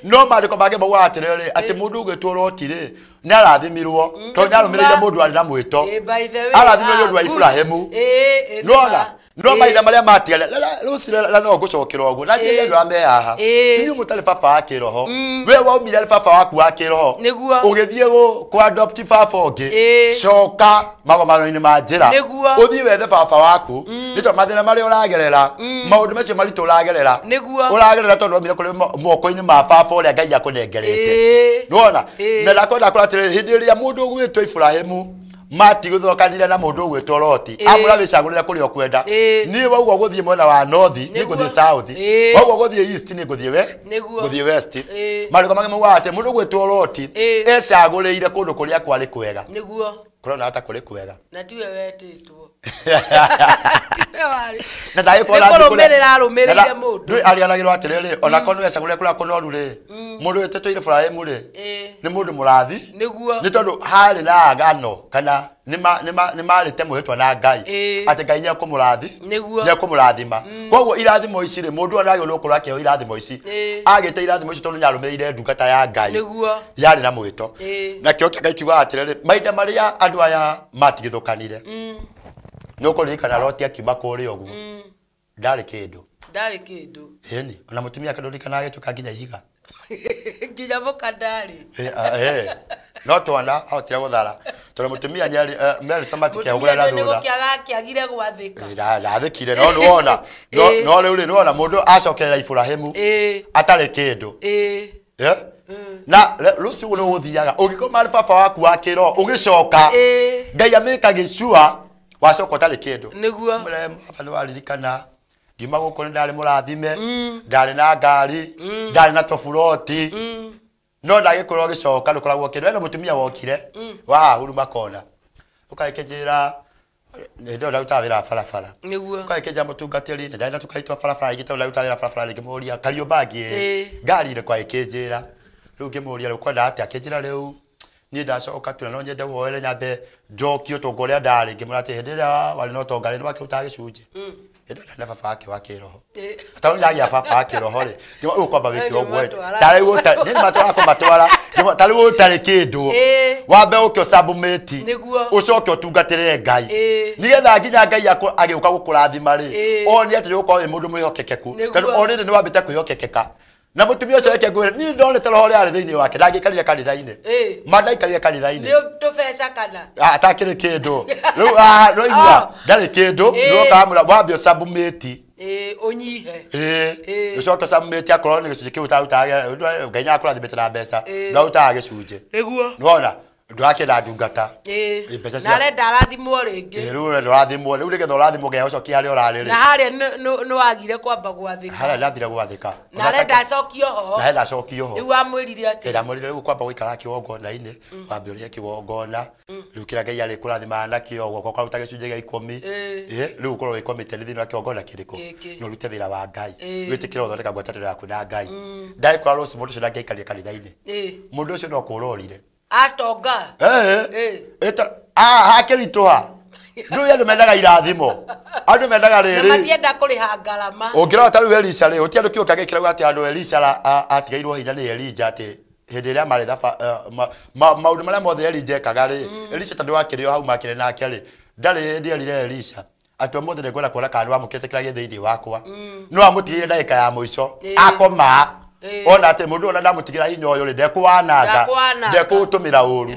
Speaker 2: No maandĩko mangĩ maugaga atĩrĩrĩ, atĩ mũndũ ũgwĩtwo Loti rĩ, nĩ arathimirwo, tondũ nĩ arũmĩrĩire mũndũ arĩ na mwĩto. Arathimirwo nĩ ũndũ wa Iburahĩmu. Nĩwona? No mahinda marĩa matigara, rũciũ no ngũcokera ũguo. Na njĩre andũ arĩa me haha, inyuĩ mũtarĩ baba wa kĩroho, we waumire arĩ baba waku wa kĩroho, ũgĩthiĩ kũ adopt baba ũngĩ, coka magomano-inĩ ma njĩra, ũthiĩ wethe baba waku, nĩ tondũ mathĩna marĩa ũragerera, maũndũ macio maritũ ũragerera, ũragerera tondũ waumire kũrĩ moko-inĩ ma baba ũrĩa Ngai akũnengerete. Nĩwona? Na ndakwenda kwĩra atĩrĩrĩ, hĩndĩ ĩrĩa mũndũ ũgwĩtwo Iburahĩmu matigũthokanire na mũndũ ũgwĩtwo Loti, amũra wĩcagũrĩre kũrĩa ũkwenda. Niĩ waugua gũthiĩ mwena wa north, niĩ ngũthiĩ south. Waugua gũthiĩ east, niĩ ngũthiĩ we, ngũthiĩ west. Maandĩko mangĩ maugaga atĩ mũndũ ũgwĩtwo Loti ecagũrĩire kũndũ kũrĩa kwarĩ kwega. Kũrona ta kũrĩ kwega.
Speaker 1: Na tiwe wetĩtwo.
Speaker 2: Na ndagĩkorwo
Speaker 1: Nĩ kũrũmĩrĩra arũmĩrĩire mũndũ.
Speaker 2: Ndũĩ ariganagĩrwo atĩrĩrĩ, ona korwo nĩ wecagũrĩre kũrĩa kũnoru rĩ, mũndũ wĩtĩtwo Iburahĩmu rĩ, nĩ mũndũ mũrathi. Nĩ tondũ harĩ na agano kana nĩ marĩte mwĩhĩtwa na Ngai atĩ Ngai nĩekũmũrathi, nĩekũmũrathima. Koguo irathimo ici rĩ, mũndũ ona agĩrĩirwo gũkorwo akĩheo irathimo ici. Agĩte irathimo ici tondũ nĩarũmĩrĩire ndungata ya Ngai yarĩ na mwĩto. Nakĩo kĩa Ngai kiugaga atĩrĩrĩ, mahinda marĩa andũ aya matigithũkanire, nĩ ũkũririkana Loti akiuma kũrĩa ũguo, ndarĩ kĩndũ.
Speaker 1: Ndarĩ kĩndũ.
Speaker 2: Ĩni, ona mũtumia ake ndũririkanaga agĩtuĩka nginya ihiga.
Speaker 1: Nginya mũka ndarĩ.
Speaker 2: No twana ahotire gũthara, tondũ mũtumia merĩtwo matikehũgũre na
Speaker 1: Mũtumia
Speaker 2: thutha.
Speaker 1: nĩ gũkĩaga akĩagire gwathĩka.
Speaker 2: Ndathĩkire, no nĩwona, no rĩu rĩ, nĩwona mũndũ acokerera Iburahĩmu atarĩ kĩndũ. Na rũciũ nĩ ũgũthiaga, ũngĩkorwo marĩ baba waku wa kĩroho, ũgĩcoka, Ngai amĩka gĩcua, wacoka ũtarĩ kĩndũ. Mwĩre, baba nĩ waririkana, ngiuma gũkũ nĩ ndarĩ mũrathime, ndarĩ na ngari, ndarĩ na tũburoti, no ndagĩkorwo ũgĩcoka ndũkoragwo kĩndũ. Hena mũtumia wokire, wa haha Huruma Corner, ũkagĩkĩnjĩra, hĩndĩ ĩyo ndarutaga wĩra wa barabara. Ũkagĩkĩnjĩra mũtungatĩri, nĩ ndarĩ na tũkari twa barabara rĩngĩ tondũ ndarutaga wĩra wa barabara rĩngĩ, mũria Kariobangi, ngari ĩrĩkũ? Agĩkĩnjĩra. Rĩu ngĩmũria, rĩu kwenda atĩa? Akĩnjĩra rĩu Niĩ ndacoka tu na no nyende ũhoere nyambe njokio ũtonga ũrĩa ndarĩ. Ngĩmwĩra atĩ hĩndĩ ĩrĩa warĩ na ũtonga rĩ, nĩwakĩrutaga gĩcunjĩ. Hĩndĩ ĩyo ndarĩ na baba wake wa kĩroho. Tondũ ndagĩa baba wa kĩroho rĩ, ngĩmwĩra ũyũ kwamba wĩke ũguo ĩ. Tarĩu niĩ nĩmatwara kũmatwara. Ngĩmwĩra tarĩu ũtarĩ kĩndũ. Wambe ũke ũcabumĩti. Ũcoke ũtungatĩre Ngai. Nĩgetha nginya Ngai agĩũka gũkũrathima rĩ, one atĩ nĩũgũkorwo wĩ mũndũ mwĩhokekeku. Tondũ already nĩwambĩte kwĩhokekeka. Na mũtumia ũcio reke ngwĩre, niĩ ndonete roho ũrĩa arĩ thĩinĩ wake, ndangĩikarire kanitha-inĩ. Ma ndaikarire kanitha-inĩ.
Speaker 1: Nĩ tũbeca kana?
Speaker 2: Atakĩrĩ kĩndũ. Rĩu rũigua, ndarĩ kĩndũ, nĩwoka wamwĩra wambe ũcabumĩti.
Speaker 1: Ũnyihe.
Speaker 2: Ũcoke ũcabumĩti akorwo nĩ gĩcunjĩ kĩu ũtarutaga, Ngai nĩakũrathimĩte na mbeca, ndwarutaga gĩcunjĩ. Nĩwona? Ndũrakĩenda ndungata. Mbeca
Speaker 1: Na arenda arathimwo rĩngĩ.
Speaker 2: Rĩu ũrenda ũrathimwo, rĩu nĩgetha ũrathimwo nginya ũcokie harĩa ũrarĩ rĩ.
Speaker 1: Na harĩa nĩwagire kwamba gwathĩka.
Speaker 2: Harĩa ndambire gwathĩka.
Speaker 1: Na arenda acokio ho.
Speaker 2: Na arenda acokio ho.
Speaker 1: Rĩu wamwĩrire atĩa?
Speaker 2: Ndamwĩrire rĩu kwamba gũikara kĩgongona-inĩ, wambe ũrĩhe kĩgongona, rĩu kĩrĩa Ngai arĩkũrathimaga nakĩo, ũgoka ũkaruta gĩcunjĩ gĩa ikũmi. Rĩu ũkorwo wĩ committed thĩinĩ wa kĩgongona kĩrĩkũ? Na ũrute wĩra wa Ngai. Wĩtĩkĩre gũthondeka ngwatanĩro yaku na Ngai. Ndagĩkora rũciũ mũndũ ũcio ndangĩaikarire kanitha-inĩ. Mũndũ ũcio no kũũra orire.
Speaker 1: Atonga.
Speaker 2: Hakĩritũha. Ndũĩ andũ mendaga irathimo. Andũ mendaga rĩrĩ.
Speaker 1: Na matienda kũrĩha ngarama.
Speaker 2: Ũngĩrora ta rĩu Elisha rĩ, gũtirĩ andũ kĩũka gĩkĩrauga atĩ andũ Elisha atigairwo hinya nĩ Elija atĩ hĩndĩ ĩrĩa marĩ maũndũ marĩa mothe Elija ekaga rĩ, Elisha tondũ wakĩrĩ o hau makĩrĩ nake rĩ, ndarĩ hĩndĩ erire Elisha atĩ ũmũthĩ nĩngwenda kuona kana nĩwamũkĩrĩte kĩrĩa gĩ thĩinĩ wakwa. No amũtigĩire ndagĩka ya mũico, akoma. Ona atĩ mũndũ ona ndamũtigĩra hinya ũyũ rĩ, ndekũwananga, ndekũũtũmĩra ũru.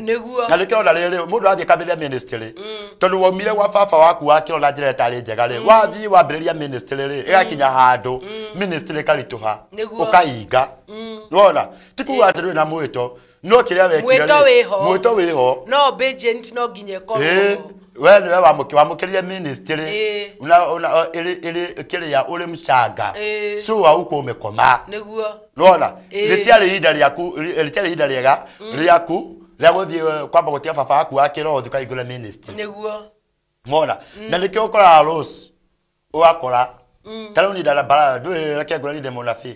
Speaker 2: Na nĩkĩo ona rĩrĩ, mũndũ athiĩ akambĩrĩria ministry, tondũ waumire gwa baba waku wa kĩro na njĩra ĩtarĩ njega rĩ, wathiĩ wambĩrĩria ministry rĩ, ĩgakinya handũ, ministry ĩkaritũha, ũkainga. Nĩwona? Ti kuga atĩ ndũrĩ na mwĩto, no kĩrĩa wekire rĩ, mwĩto wĩho.
Speaker 1: No obedient no nginya ĩkorwo ho.
Speaker 2: We nĩwe wamũkĩrire ministry, una ĩrĩ kĩrĩa ũrĩ mchanga. So hauko umekoma. Nĩwona? Rĩtiarĩ ihinda rĩaku, rĩtiarĩ ihinda rĩega rĩaku rĩa gũthiĩ kwamba gũtiga baba waku wa kĩroho ũthiĩ ũkaingĩre ministry. Nĩwona? Na nĩkĩo ũkoraga Rose, ũgakora ta rĩu niĩ ndarambara, ndũĩ reke ngwĩre niĩ ndĩ mũnabii.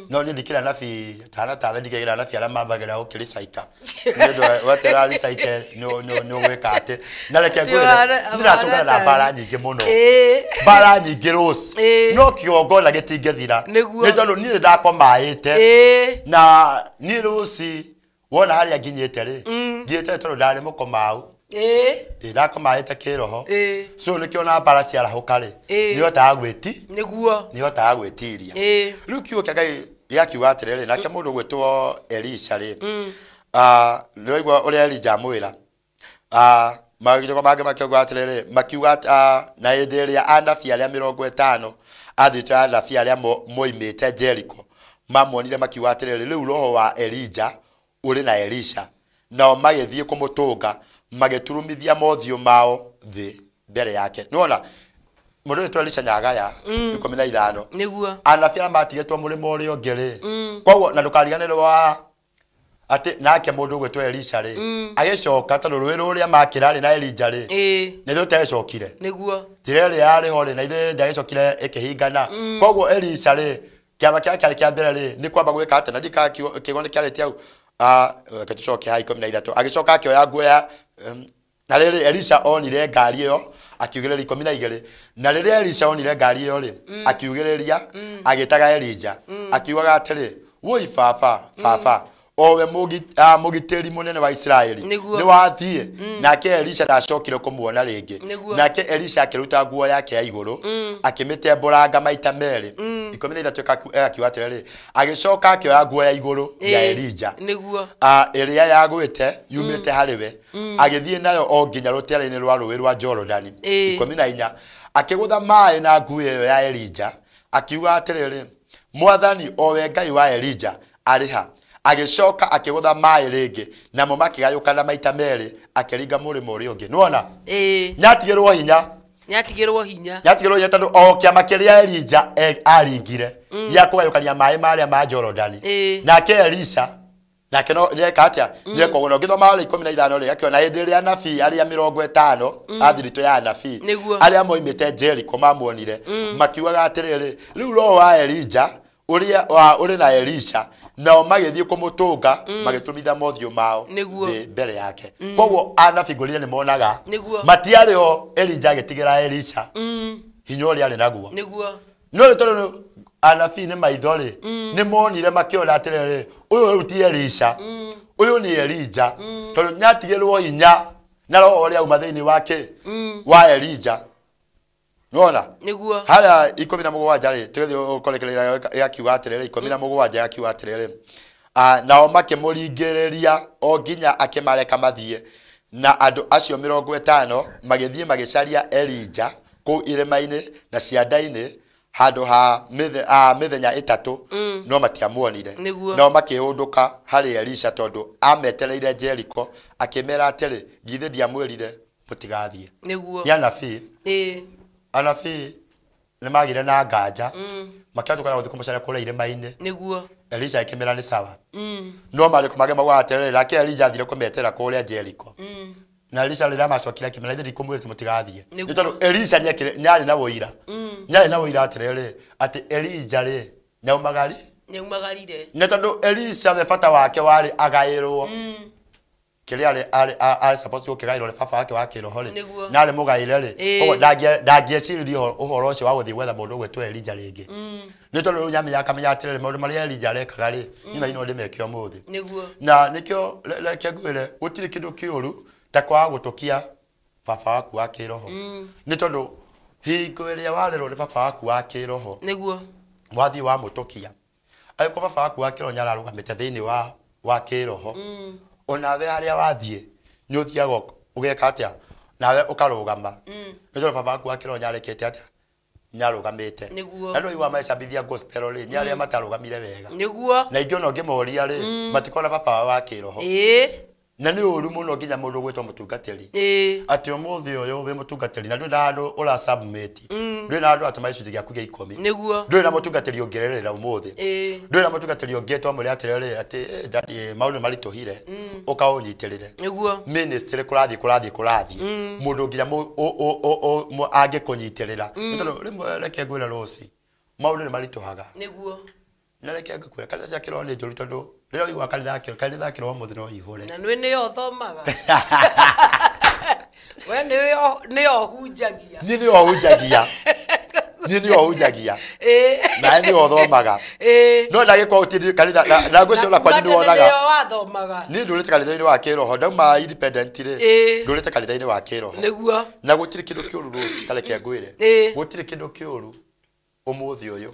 Speaker 2: No niĩ ndikĩrĩ anabii, tana tawe ndikĩrĩ anabii arĩa mambagĩra gũkĩricaika. Nĩ ũndũ weterera ricaike nĩ ũgwĩka atĩ. Na reke ngwĩre, ndĩratũngana na mbara nyingĩ mũno. Mbara nyingĩ Rose. No kĩgongona gĩtingĩthira. Nĩ tondũ niĩ nĩndakomaĩte. Na niĩ Rose, wona harĩa nginyĩte rĩ, nginyĩte tondũ ndarĩ mũkomau. Ndakomaĩte kĩroho. So nĩkĩo na mbara ciarahũka rĩ, nĩhotaga nĩhotaga gwĩtiria. Rĩu kiugo kĩa Ngai gĩakiuga atĩrĩrĩ, nake mũndũ ũgwĩtwo Elisha rĩ, nĩwaigua ũrĩa Elija amwĩra. Magĩcoka mangĩ makiuga atĩrĩrĩ, makiuga na hĩndĩ ĩrĩa anabii arĩa 50 athĩtwo anabii arĩa moimĩte Jericho mamuonire makiuga atĩrĩrĩ, rĩu roho wa Elija ũrĩ na Elisha. Nao magĩthiĩ kũmũtũnga, magĩturumithia mothiũ mao thĩ mbere yake. Nĩwona mũndũ ũyũ Elisha Nyagaya 15. Anabii arĩa matigĩtwo mũrĩmo ũrĩa ũngĩ rĩ, koguo na ndũkariganĩrwo wa atĩ nake mũndũ ũgwĩtwo Elisha rĩ, agĩcoka tondũ rũĩ rũrĩa makĩra rĩ na Elija rĩ, na ithuĩ tũtagĩcokire. Njĩra ĩrĩa yarĩ ho rĩ, na ithuĩ ndagĩcokire ĩkĩhingana. Koguo Elisha rĩ, kĩama kĩrĩa kĩarĩ kĩa mbere rĩ, nĩ kwamba gwĩka atĩ, na ndikaga kĩgo nĩ kĩarĩtie hau. Reke tũcoke haha 13. Agĩcoka akĩoya nguo ya, na rĩrĩ Elisha onire ngari ĩyo, akiugĩrĩria 12. Na rĩrĩa Elisha onire ngari ĩyo rĩ, akiugĩrĩria, agĩtaga Elija, akiugaga atĩrĩ, woi baba, baba, owe mũgitĩri mũnene wa Isiraeli, nĩwathiĩ. Nake Elisha ndacokire kũmuona rĩngĩ. Nake Elisha akĩruta nguo yake ya igũrũ, akĩmĩtembũranga maita merĩ. 13 akiuga atĩrĩrĩ, agĩcoka akĩoya nguo ya igũrũ ya Elija, ĩrĩa yagwĩte yumĩte harĩ we, agĩthiĩ nayo o nginya rũtere-inĩ rwa rũĩ rwa Jorodani. 14 akĩgũtha maĩ na nguo ĩyo ya Elija, akiuga atĩrĩrĩ, Mwathani owe Ngai wa Elija arĩ ha? Agĩcoka akĩgũtha maĩ rĩngĩ, namo makĩgayũkana maita merĩ, akĩringa mũrĩmo ũrĩa ũngĩ. Nĩwona? Nĩatigĩrwo hinya.
Speaker 1: Nĩatigĩrwo hinya.
Speaker 2: Nĩatigĩrwo hinya tondũ o kĩama kĩrĩa Elija aringire, gĩa kũgayũkania maĩ marĩa ma Jorodani. Nake Elisha, nake no nĩeka atĩa? Nĩeka ũguo. Na ũngĩthoma harĩa 15 rĩ, akĩona hĩndĩ ĩrĩa anabii arĩa 50 a thiritũ ya anabii, arĩa moimĩte Jericho mamuonire, makiugaga atĩrĩrĩ, rĩu roho wa Elija ũrĩa ũrĩ na Elisha. Nao magĩthiĩ kũmũtũnga magĩtũmitha mothiũ mao thĩ mbere yake. Koguo anabii ngũrire nĩ monaga matiarĩ o Elija agĩtigĩra Elisha hinya ũrĩa arĩ naguo. No rĩ tondũ anabii nĩ maitho rĩ, nĩ monire makĩona atĩrĩrĩ, ũyũ rĩu ti Elisha, ũyũ nĩ Elija, tondũ nĩatigĩrwo hinya na roho ũrĩa auma thĩinĩ wake wa Elija. Nĩwona?
Speaker 1: Nĩguo.
Speaker 2: Harĩa 17 rĩ, tũgĩthiĩ ũkorekereria yakiuga atĩrĩrĩ, 17 yakiuga atĩrĩrĩ, nao makĩmũringĩrĩria o nginya akĩmareka mathiĩ, na andũ acio 50 magĩthiĩ magĩcaria Elija kũu irĩma-inĩ na cianda-inĩ handũ ha mĩthenya 3, no matiamuonire. Nao makĩhũndũka harĩ Elisha tondũ ametereire Jeriko, akĩmera atĩrĩ, githĩ ndiamwĩrire mũtigathiĩ.
Speaker 1: Nĩguo.
Speaker 2: Nĩ anabii. Anabii nĩ magire na nganja, makĩatũkana gũthiĩ kũmũcaria kũrĩa irĩma-inĩ.
Speaker 1: Nĩguo.
Speaker 2: Elisha akĩmera nĩ sawa. No marĩko mangĩ maugaga atĩrĩrĩ, nake Elija athire kũmetera kũrĩa Jeriko. Na Elisha rĩrĩa macokire akĩmera, ithuĩ ndikũmwĩrĩte mũtigathiĩ. Nĩ tondũ Elisha nĩarĩ na ũira. Nĩarĩ na ũira atĩrĩrĩ, atĩ Elija rĩ, nĩaumagari?
Speaker 1: Nĩaumagarire.
Speaker 2: Nĩ tondũ Elisha we bata wake warĩ agaĩrwo. Kĩrĩa arĩ supposed gũkĩgaĩrwo nĩ baba wake wa kĩroho rĩ, na arĩ mũgaĩre rĩ, koguo ndangĩeciririe ũhoro ũcio wa gũthiĩ gwetha mũndũ ũgwĩtwo Elija rĩngĩ. Nĩ tondũ rĩu nĩamenya akamenya atĩrĩrĩ, maũndũ marĩa Elija arekaga rĩ, niĩ na no ndĩmeke ũmũthĩ.
Speaker 1: Nĩguo.
Speaker 2: Na nĩkĩo reke ngwĩre, gũtirĩ kĩndũ kĩũru ta kwaga gũtũkia baba waku wa kĩroho. Nĩ tondũ hingo ĩrĩa warerwo nĩ baba waku wa kĩroho,
Speaker 1: nĩguo
Speaker 2: wathiĩ wamũtũkia, angĩkorwo baba waku wa kĩroho nĩararũgamĩte thĩinĩ wa kĩroho, onawe harĩa wathiĩ nĩ ũthiaga ũgeka atĩa, nawe ũkarũgama. Nĩ tondũ baba waku wa kĩroho nĩarekete atĩa, nĩarũgamĩte.
Speaker 1: Nĩguo.
Speaker 2: Na andũ aigua macabithia gospel rĩ, nĩ arĩa matarũgamire wega.
Speaker 1: Nĩguo.
Speaker 2: Na ingĩ ona ũngĩmoria rĩ, matikona baba wao wa kĩroho. Na nĩ ũru mũno nginya mũndũ ũgwĩtwo mũtungatĩri. Atĩ ũmũthĩ ũyũ wĩ mũtungatĩri na ndũrĩ na handũ ũra submit. Ndũrĩ na handũ ũratũma gĩcunjĩ gĩaku gĩa 10.
Speaker 1: Nĩguo.
Speaker 2: Ndũrĩ na mũtungatĩri ũngĩrerera ũmũthĩ. Ndũrĩ na mũtungatĩri ũngĩtwo amwĩre atĩrĩrĩ, atĩ daddy maũndũ maritũhire, ũkaũnyitĩrĩre.
Speaker 1: Nĩguo.
Speaker 2: Ministry kũrathiĩ. Mũndũ nginya angĩkũnyitĩrĩra. Nĩ tondũ rĩmwe reke ngwĩre Rose, maũndũ nĩ maritũhaga.
Speaker 1: Nĩguo.
Speaker 2: Na reke ngwĩre kanitha cia kĩroho nĩ njũru tondũ rĩrĩa ũiguaga kanitha ya kĩroho ũmũthĩ no ihũre.
Speaker 1: Na nĩ nĩyo ũthomaga. We nĩyo ũhunjagia.
Speaker 2: Niĩ nĩyo ũhunjagia. Niĩ nĩyo ũhunjagia. Na nĩyo ũthomaga. No ndagĩkorwo ũtindĩ kanitha na ngwĩciria ona kwanyu nĩwonaga.
Speaker 1: Nĩyo wathomaga.
Speaker 2: Niĩ ndũrĩte kanitha-inĩ wa kĩroho, ndauma independent rĩ, ndũrĩte kanitha-inĩ wa kĩroho.
Speaker 1: Nĩguo.
Speaker 2: Na gũtirĩ kĩndũ kĩũru Rose, ta reke ngwĩre. Gũtirĩ kĩndũ kĩũru ũmũthĩ ũyũ.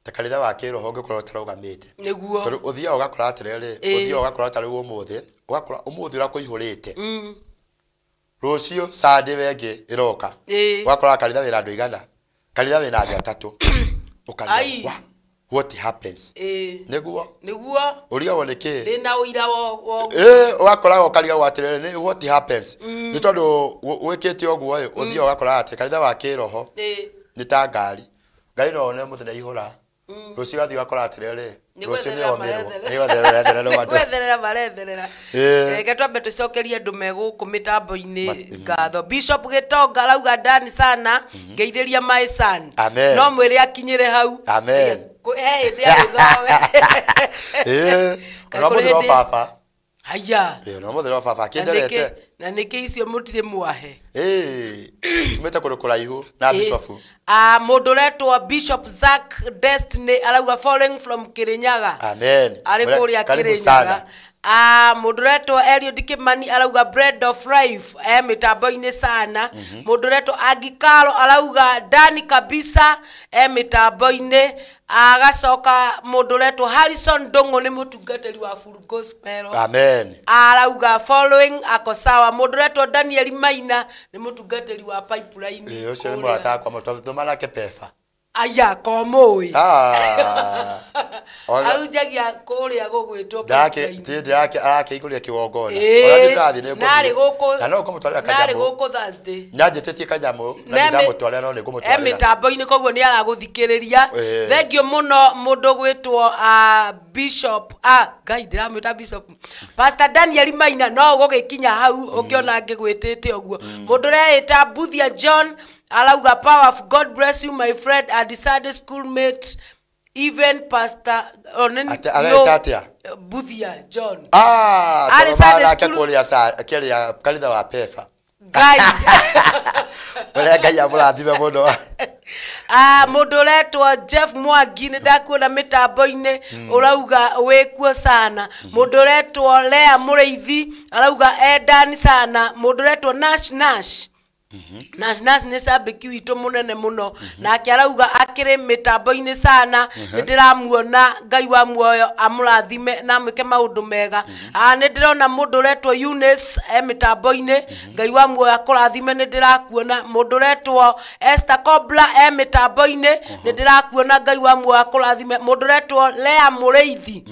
Speaker 2: Ta kanitha wa kĩroho ũngĩkorwo ũtarũgamĩte.
Speaker 1: Nĩguo.
Speaker 2: Tondũ ũthiaga ũgakora atĩrĩrĩ, ũthiaga ũgakora ta rĩu ũmũthĩ, ũgakora ũmũthĩ ũrĩa kũihũrĩte. Rũciũ Sunday wengĩ ĩroka. Ũgakora kanitha wĩna andũ igana, kanitha wĩna andũ atatũ. Ũkariga, what happens? Nĩguo.
Speaker 1: Nĩguo.
Speaker 2: Ũrigagwo nĩ kĩĩ?
Speaker 1: Ndĩna ũira wa
Speaker 2: Ũgakoraga ũkarigagwo atĩrĩrĩ, nĩ what happens? Nĩ tondũ gwĩkĩte ũguo ĩ, ũthiaga ũgakora atĩ kanitha wa kĩroho nĩ ta ngari. Ngari no one mũthenya ihũra. Rũciũ wathiĩ ũgakora atĩrĩrĩ, rũciũ nĩ yomĩrwo. Nĩ gwetherera andũ.
Speaker 1: Gwetherera maretherera. Reke twambe tũcokerie andũ me gũkũ mĩtambo-inĩ ngatho. Bishop Gĩtonga arauga ndani sana, ngeithĩria my son.
Speaker 2: Amen.
Speaker 1: No mwĩre akinyĩre hau.
Speaker 2: Amen.
Speaker 1: He hĩndĩ agĩthome.
Speaker 2: Ona mũthĩ no baba.
Speaker 1: Haya.
Speaker 2: Ona mũthĩ no baba akĩnderete.
Speaker 1: Na nĩkĩ icio mũtirĩ mwahe?
Speaker 2: Tumĩte kũndũ kũraihu na Bishop.
Speaker 1: Mũndũ ũretwo Bishop Zack Destiny arauga following from Kirinyaga.
Speaker 2: Amen.
Speaker 1: Arĩ kũrĩa Kirinyaga. Mũndũ ũretwo Eliud Kimani arauga bread of life mĩtambo-inĩ sana. Mũndũ ũretwo Angikaro arauga ndani kabisa mĩtambo-inĩ. Agacoka mũndũ ũretwo Harrison Ndung'u nĩ mũtungatĩri wa Full Gospel.
Speaker 2: Amen.
Speaker 1: Arauga following ako sawa. Mũndũ ũretwo Daniel Maina nĩ mũtungatĩri wa Pipeline.
Speaker 2: Ũcio nĩ mũrata wakwa mũno, tũthoma nake Pefa.
Speaker 1: Aya, komũĩ. Ahunjagia kũrĩa gũgwĩtwo Pipeline.
Speaker 2: Arakĩihũria kĩgongona. Ona nĩ ndĩrathiĩ nĩ ngũthiĩ. Na no ngũmũtwarĩra kanyamũ.
Speaker 1: Narĩ gũkũ Thursday.
Speaker 2: Nĩanjĩtĩtie kanyamũ, na nĩndamũtwarĩra no nĩngũmũtwarĩra.
Speaker 1: Mĩtambo-inĩ koguo nĩ aragũthikĩrĩria. Thengiũ mũno mũndũ gwĩtwo Bishop, Ngai ndĩramwĩta Bishop. Pastor Daniel Maina no ũgũgĩkinya hau ũngĩona ngĩgwĩtĩte ũguo. Mũndũ ũreĩta Buthia John arauga powerful, God bless you my friend and Sunday schoolmate Even pastor
Speaker 2: areta atia
Speaker 1: Buthia John
Speaker 2: ari Sunday school kuria keria kanitha wa Pefa
Speaker 1: Ngai
Speaker 2: Ũrĩa Ngai amũrathime mũno.
Speaker 1: Mũndũ ũretwo Jeff Mwangi nĩ ndakuona mĩtambo-inĩ ũrauga wĩkuo sana. Mũndũ ũretwo Lea Mũrĩithi arauga endani sana. Mũndũ ũretwo Nash Nash Nash Nash nĩ cambĩki witũ mũnene mũno nake arauga akĩrĩ mĩtambo-inĩ sana. Nĩ ndĩramuona Ngai wa muoyo amũrathime na amwĩke maũndũ mega. Nĩ ndĩrona mũndũ ũretwo Eunice e mĩtambo-inĩ Ngai wa muoyo akũrathime nĩ ndĩrakuona. Mũndũ ũretwo Esther Kobla e mĩtambo-inĩ nĩ ndĩrakuona Ngai wa muoyo akũrathime. Mũndũ ũretwo Lea Mũrĩithi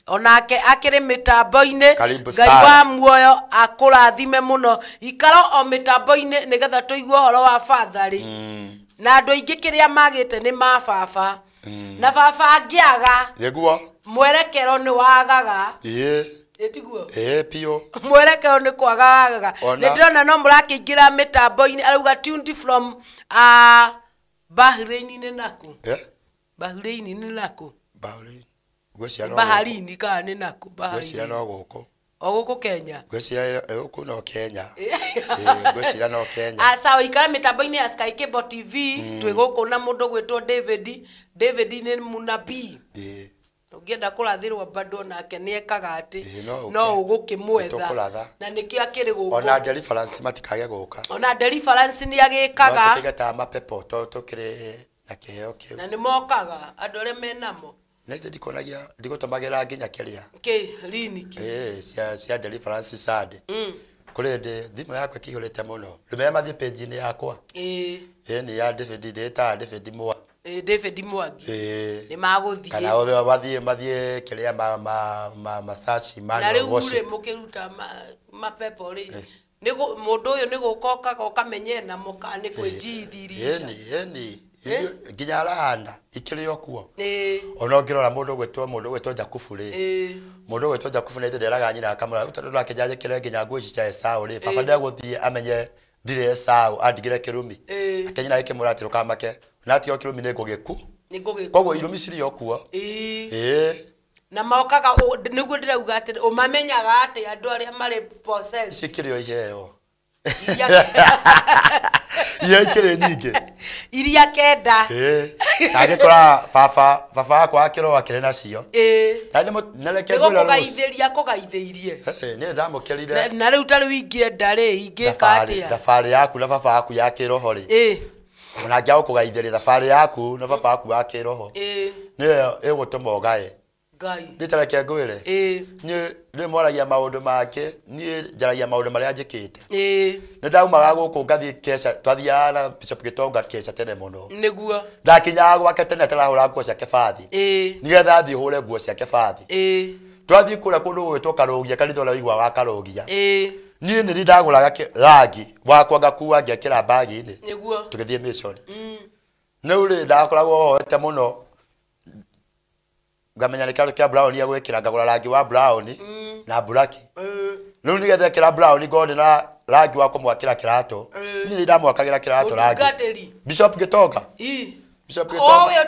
Speaker 1: onake akĩrĩ mĩtambo-inĩ Ngai wa muoyo akũrathime mũno. Ikaro o mĩtambo-inĩ nĩgetha tũigue ũhoro wa fatherly na andũ aingĩ kĩrĩa magĩte nĩ ma baba na baba angĩaga
Speaker 2: nĩguo
Speaker 1: mwerekero nĩ wagaga ĩtiguo
Speaker 2: piũ
Speaker 1: mwerekero nĩ kwaga wagaga. Nĩ ndĩrona no mũrakĩingĩra mĩtambo-inĩ arauga tuned from Bahrain nĩ nakũ Bahrain nĩ nakũ
Speaker 2: Bahrain
Speaker 1: Baharini kana nĩ nakũ
Speaker 2: Bahrain no gũkũ
Speaker 1: o gũkũ Kenya
Speaker 2: ngwĩciria gũkũ no Kenya ngwĩciria no Kenya.
Speaker 1: Sawa ikara mĩtambo-inĩ ya Sky Cable TV twĩ gũkũ na mũndũ gwĩtwo David. David nĩ mũnabii ũngĩenda kũrathĩrwo bado nake nĩ ekaga atĩ no ũgũkĩmwetha na nĩkĩo akĩrĩ gũkũ.
Speaker 2: Ona deliverance matikage gũka
Speaker 1: ona deliverance nĩ agĩkaga
Speaker 2: tũtigetaga mapepo tũkĩrĩ na kĩheo kĩu
Speaker 1: na nĩ mokaga andũ arĩa menamo
Speaker 2: nete ndikonagia ndigũtũmagĩra nginya kĩrĩa
Speaker 1: kĩ riniki
Speaker 2: cia deliverance Sunday kũrĩ ndĩ thimũ yakwa ĩkĩihũrĩte mũno rĩmenya mathiĩ page-inĩ yakwa nĩ ya David ndĩtaga David Mwangi
Speaker 1: David Mwangi nĩ magũthiĩ
Speaker 2: kana othe mathiĩ kĩrĩa ma masachi
Speaker 1: na rĩu rĩ mũkĩruta mapepo rĩ mũndũ ũyũ nĩ gũka okaga ũkamenya namo kana nĩ kwĩnjithirisha
Speaker 2: ĩni nginya arahana ikĩrĩ o kuo ona ũngĩrora mũndũ ũgwĩtwo Jakubu rĩ mũndũ ũgwĩtwo Jakubu nĩ nderaga nyina akamũra tondũ ndakĩnjanjĩkĩre nginya nguo ici cia Esau rĩ baba ndegũthiĩ amenye ndirĩ Esau andigĩre kĩrumi ake nyina agĩkĩmwĩra atĩ ndũkamake na atiga kĩrumi nĩ ngũgĩku koguo irumi cirĩ o kuo
Speaker 1: na mokaga nĩguo ndĩrauga atĩ ũmamenyaga atĩ andũ arĩa marĩ possessed
Speaker 2: ici ikĩrĩ o iheo iria ikĩrĩ nyingĩ
Speaker 1: iria kenda
Speaker 2: angĩkora baba wakwa akĩroa akĩrĩ nacio na reke ngwĩre
Speaker 1: kũgaithĩria kũgaithĩirie
Speaker 2: niĩ ndamũkĩrire
Speaker 1: na rĩu ta rĩu ingĩenda rĩ ingĩka atĩa
Speaker 2: thabarĩ yaku na baba waku ya kĩroho rĩ ona angĩaga gũkũgaithĩria thabarĩ yaku na baba waku wa kĩroho nĩyo ĩgũtũma ũgae
Speaker 1: Ngai
Speaker 2: nĩ ta reke ngwĩre niĩ nĩ mwaragia maũndũ make niĩ njaragia maũndũ marĩa njĩkĩte nĩ ndaumaga gũkũ ngathiĩ keca twathiaga na Bishop Gĩtonga keca tene mũno
Speaker 1: nĩguo
Speaker 2: ndakinyaga gwake tene atarahũra nguo ciake bathi nĩgetha thiĩ hũre nguo ciake bathi twathiĩ kũrĩa kũndũ gũgwĩtwo Karũgia kanitha ũrĩa ũiguaga wa Karũgia niĩ nĩ ndagũraga rangi wakwa ngakua ngekĩra mbagi-inĩ
Speaker 1: nĩguo
Speaker 2: tũgĩthiĩ mission rĩu rĩ ndakoragwo hoete mũno ngamenya nĩ kĩratũ kĩa brown ya gwĩkĩra ngagũra rangi wa brown na black rĩu nĩgetha ĩkĩra brown ngorwo ndĩ na rangi wa kũmwakĩra kĩratũ niĩ nĩ ndamwakagĩra kĩratũ rangi Bishop Gĩtonga Bishop Gĩtonga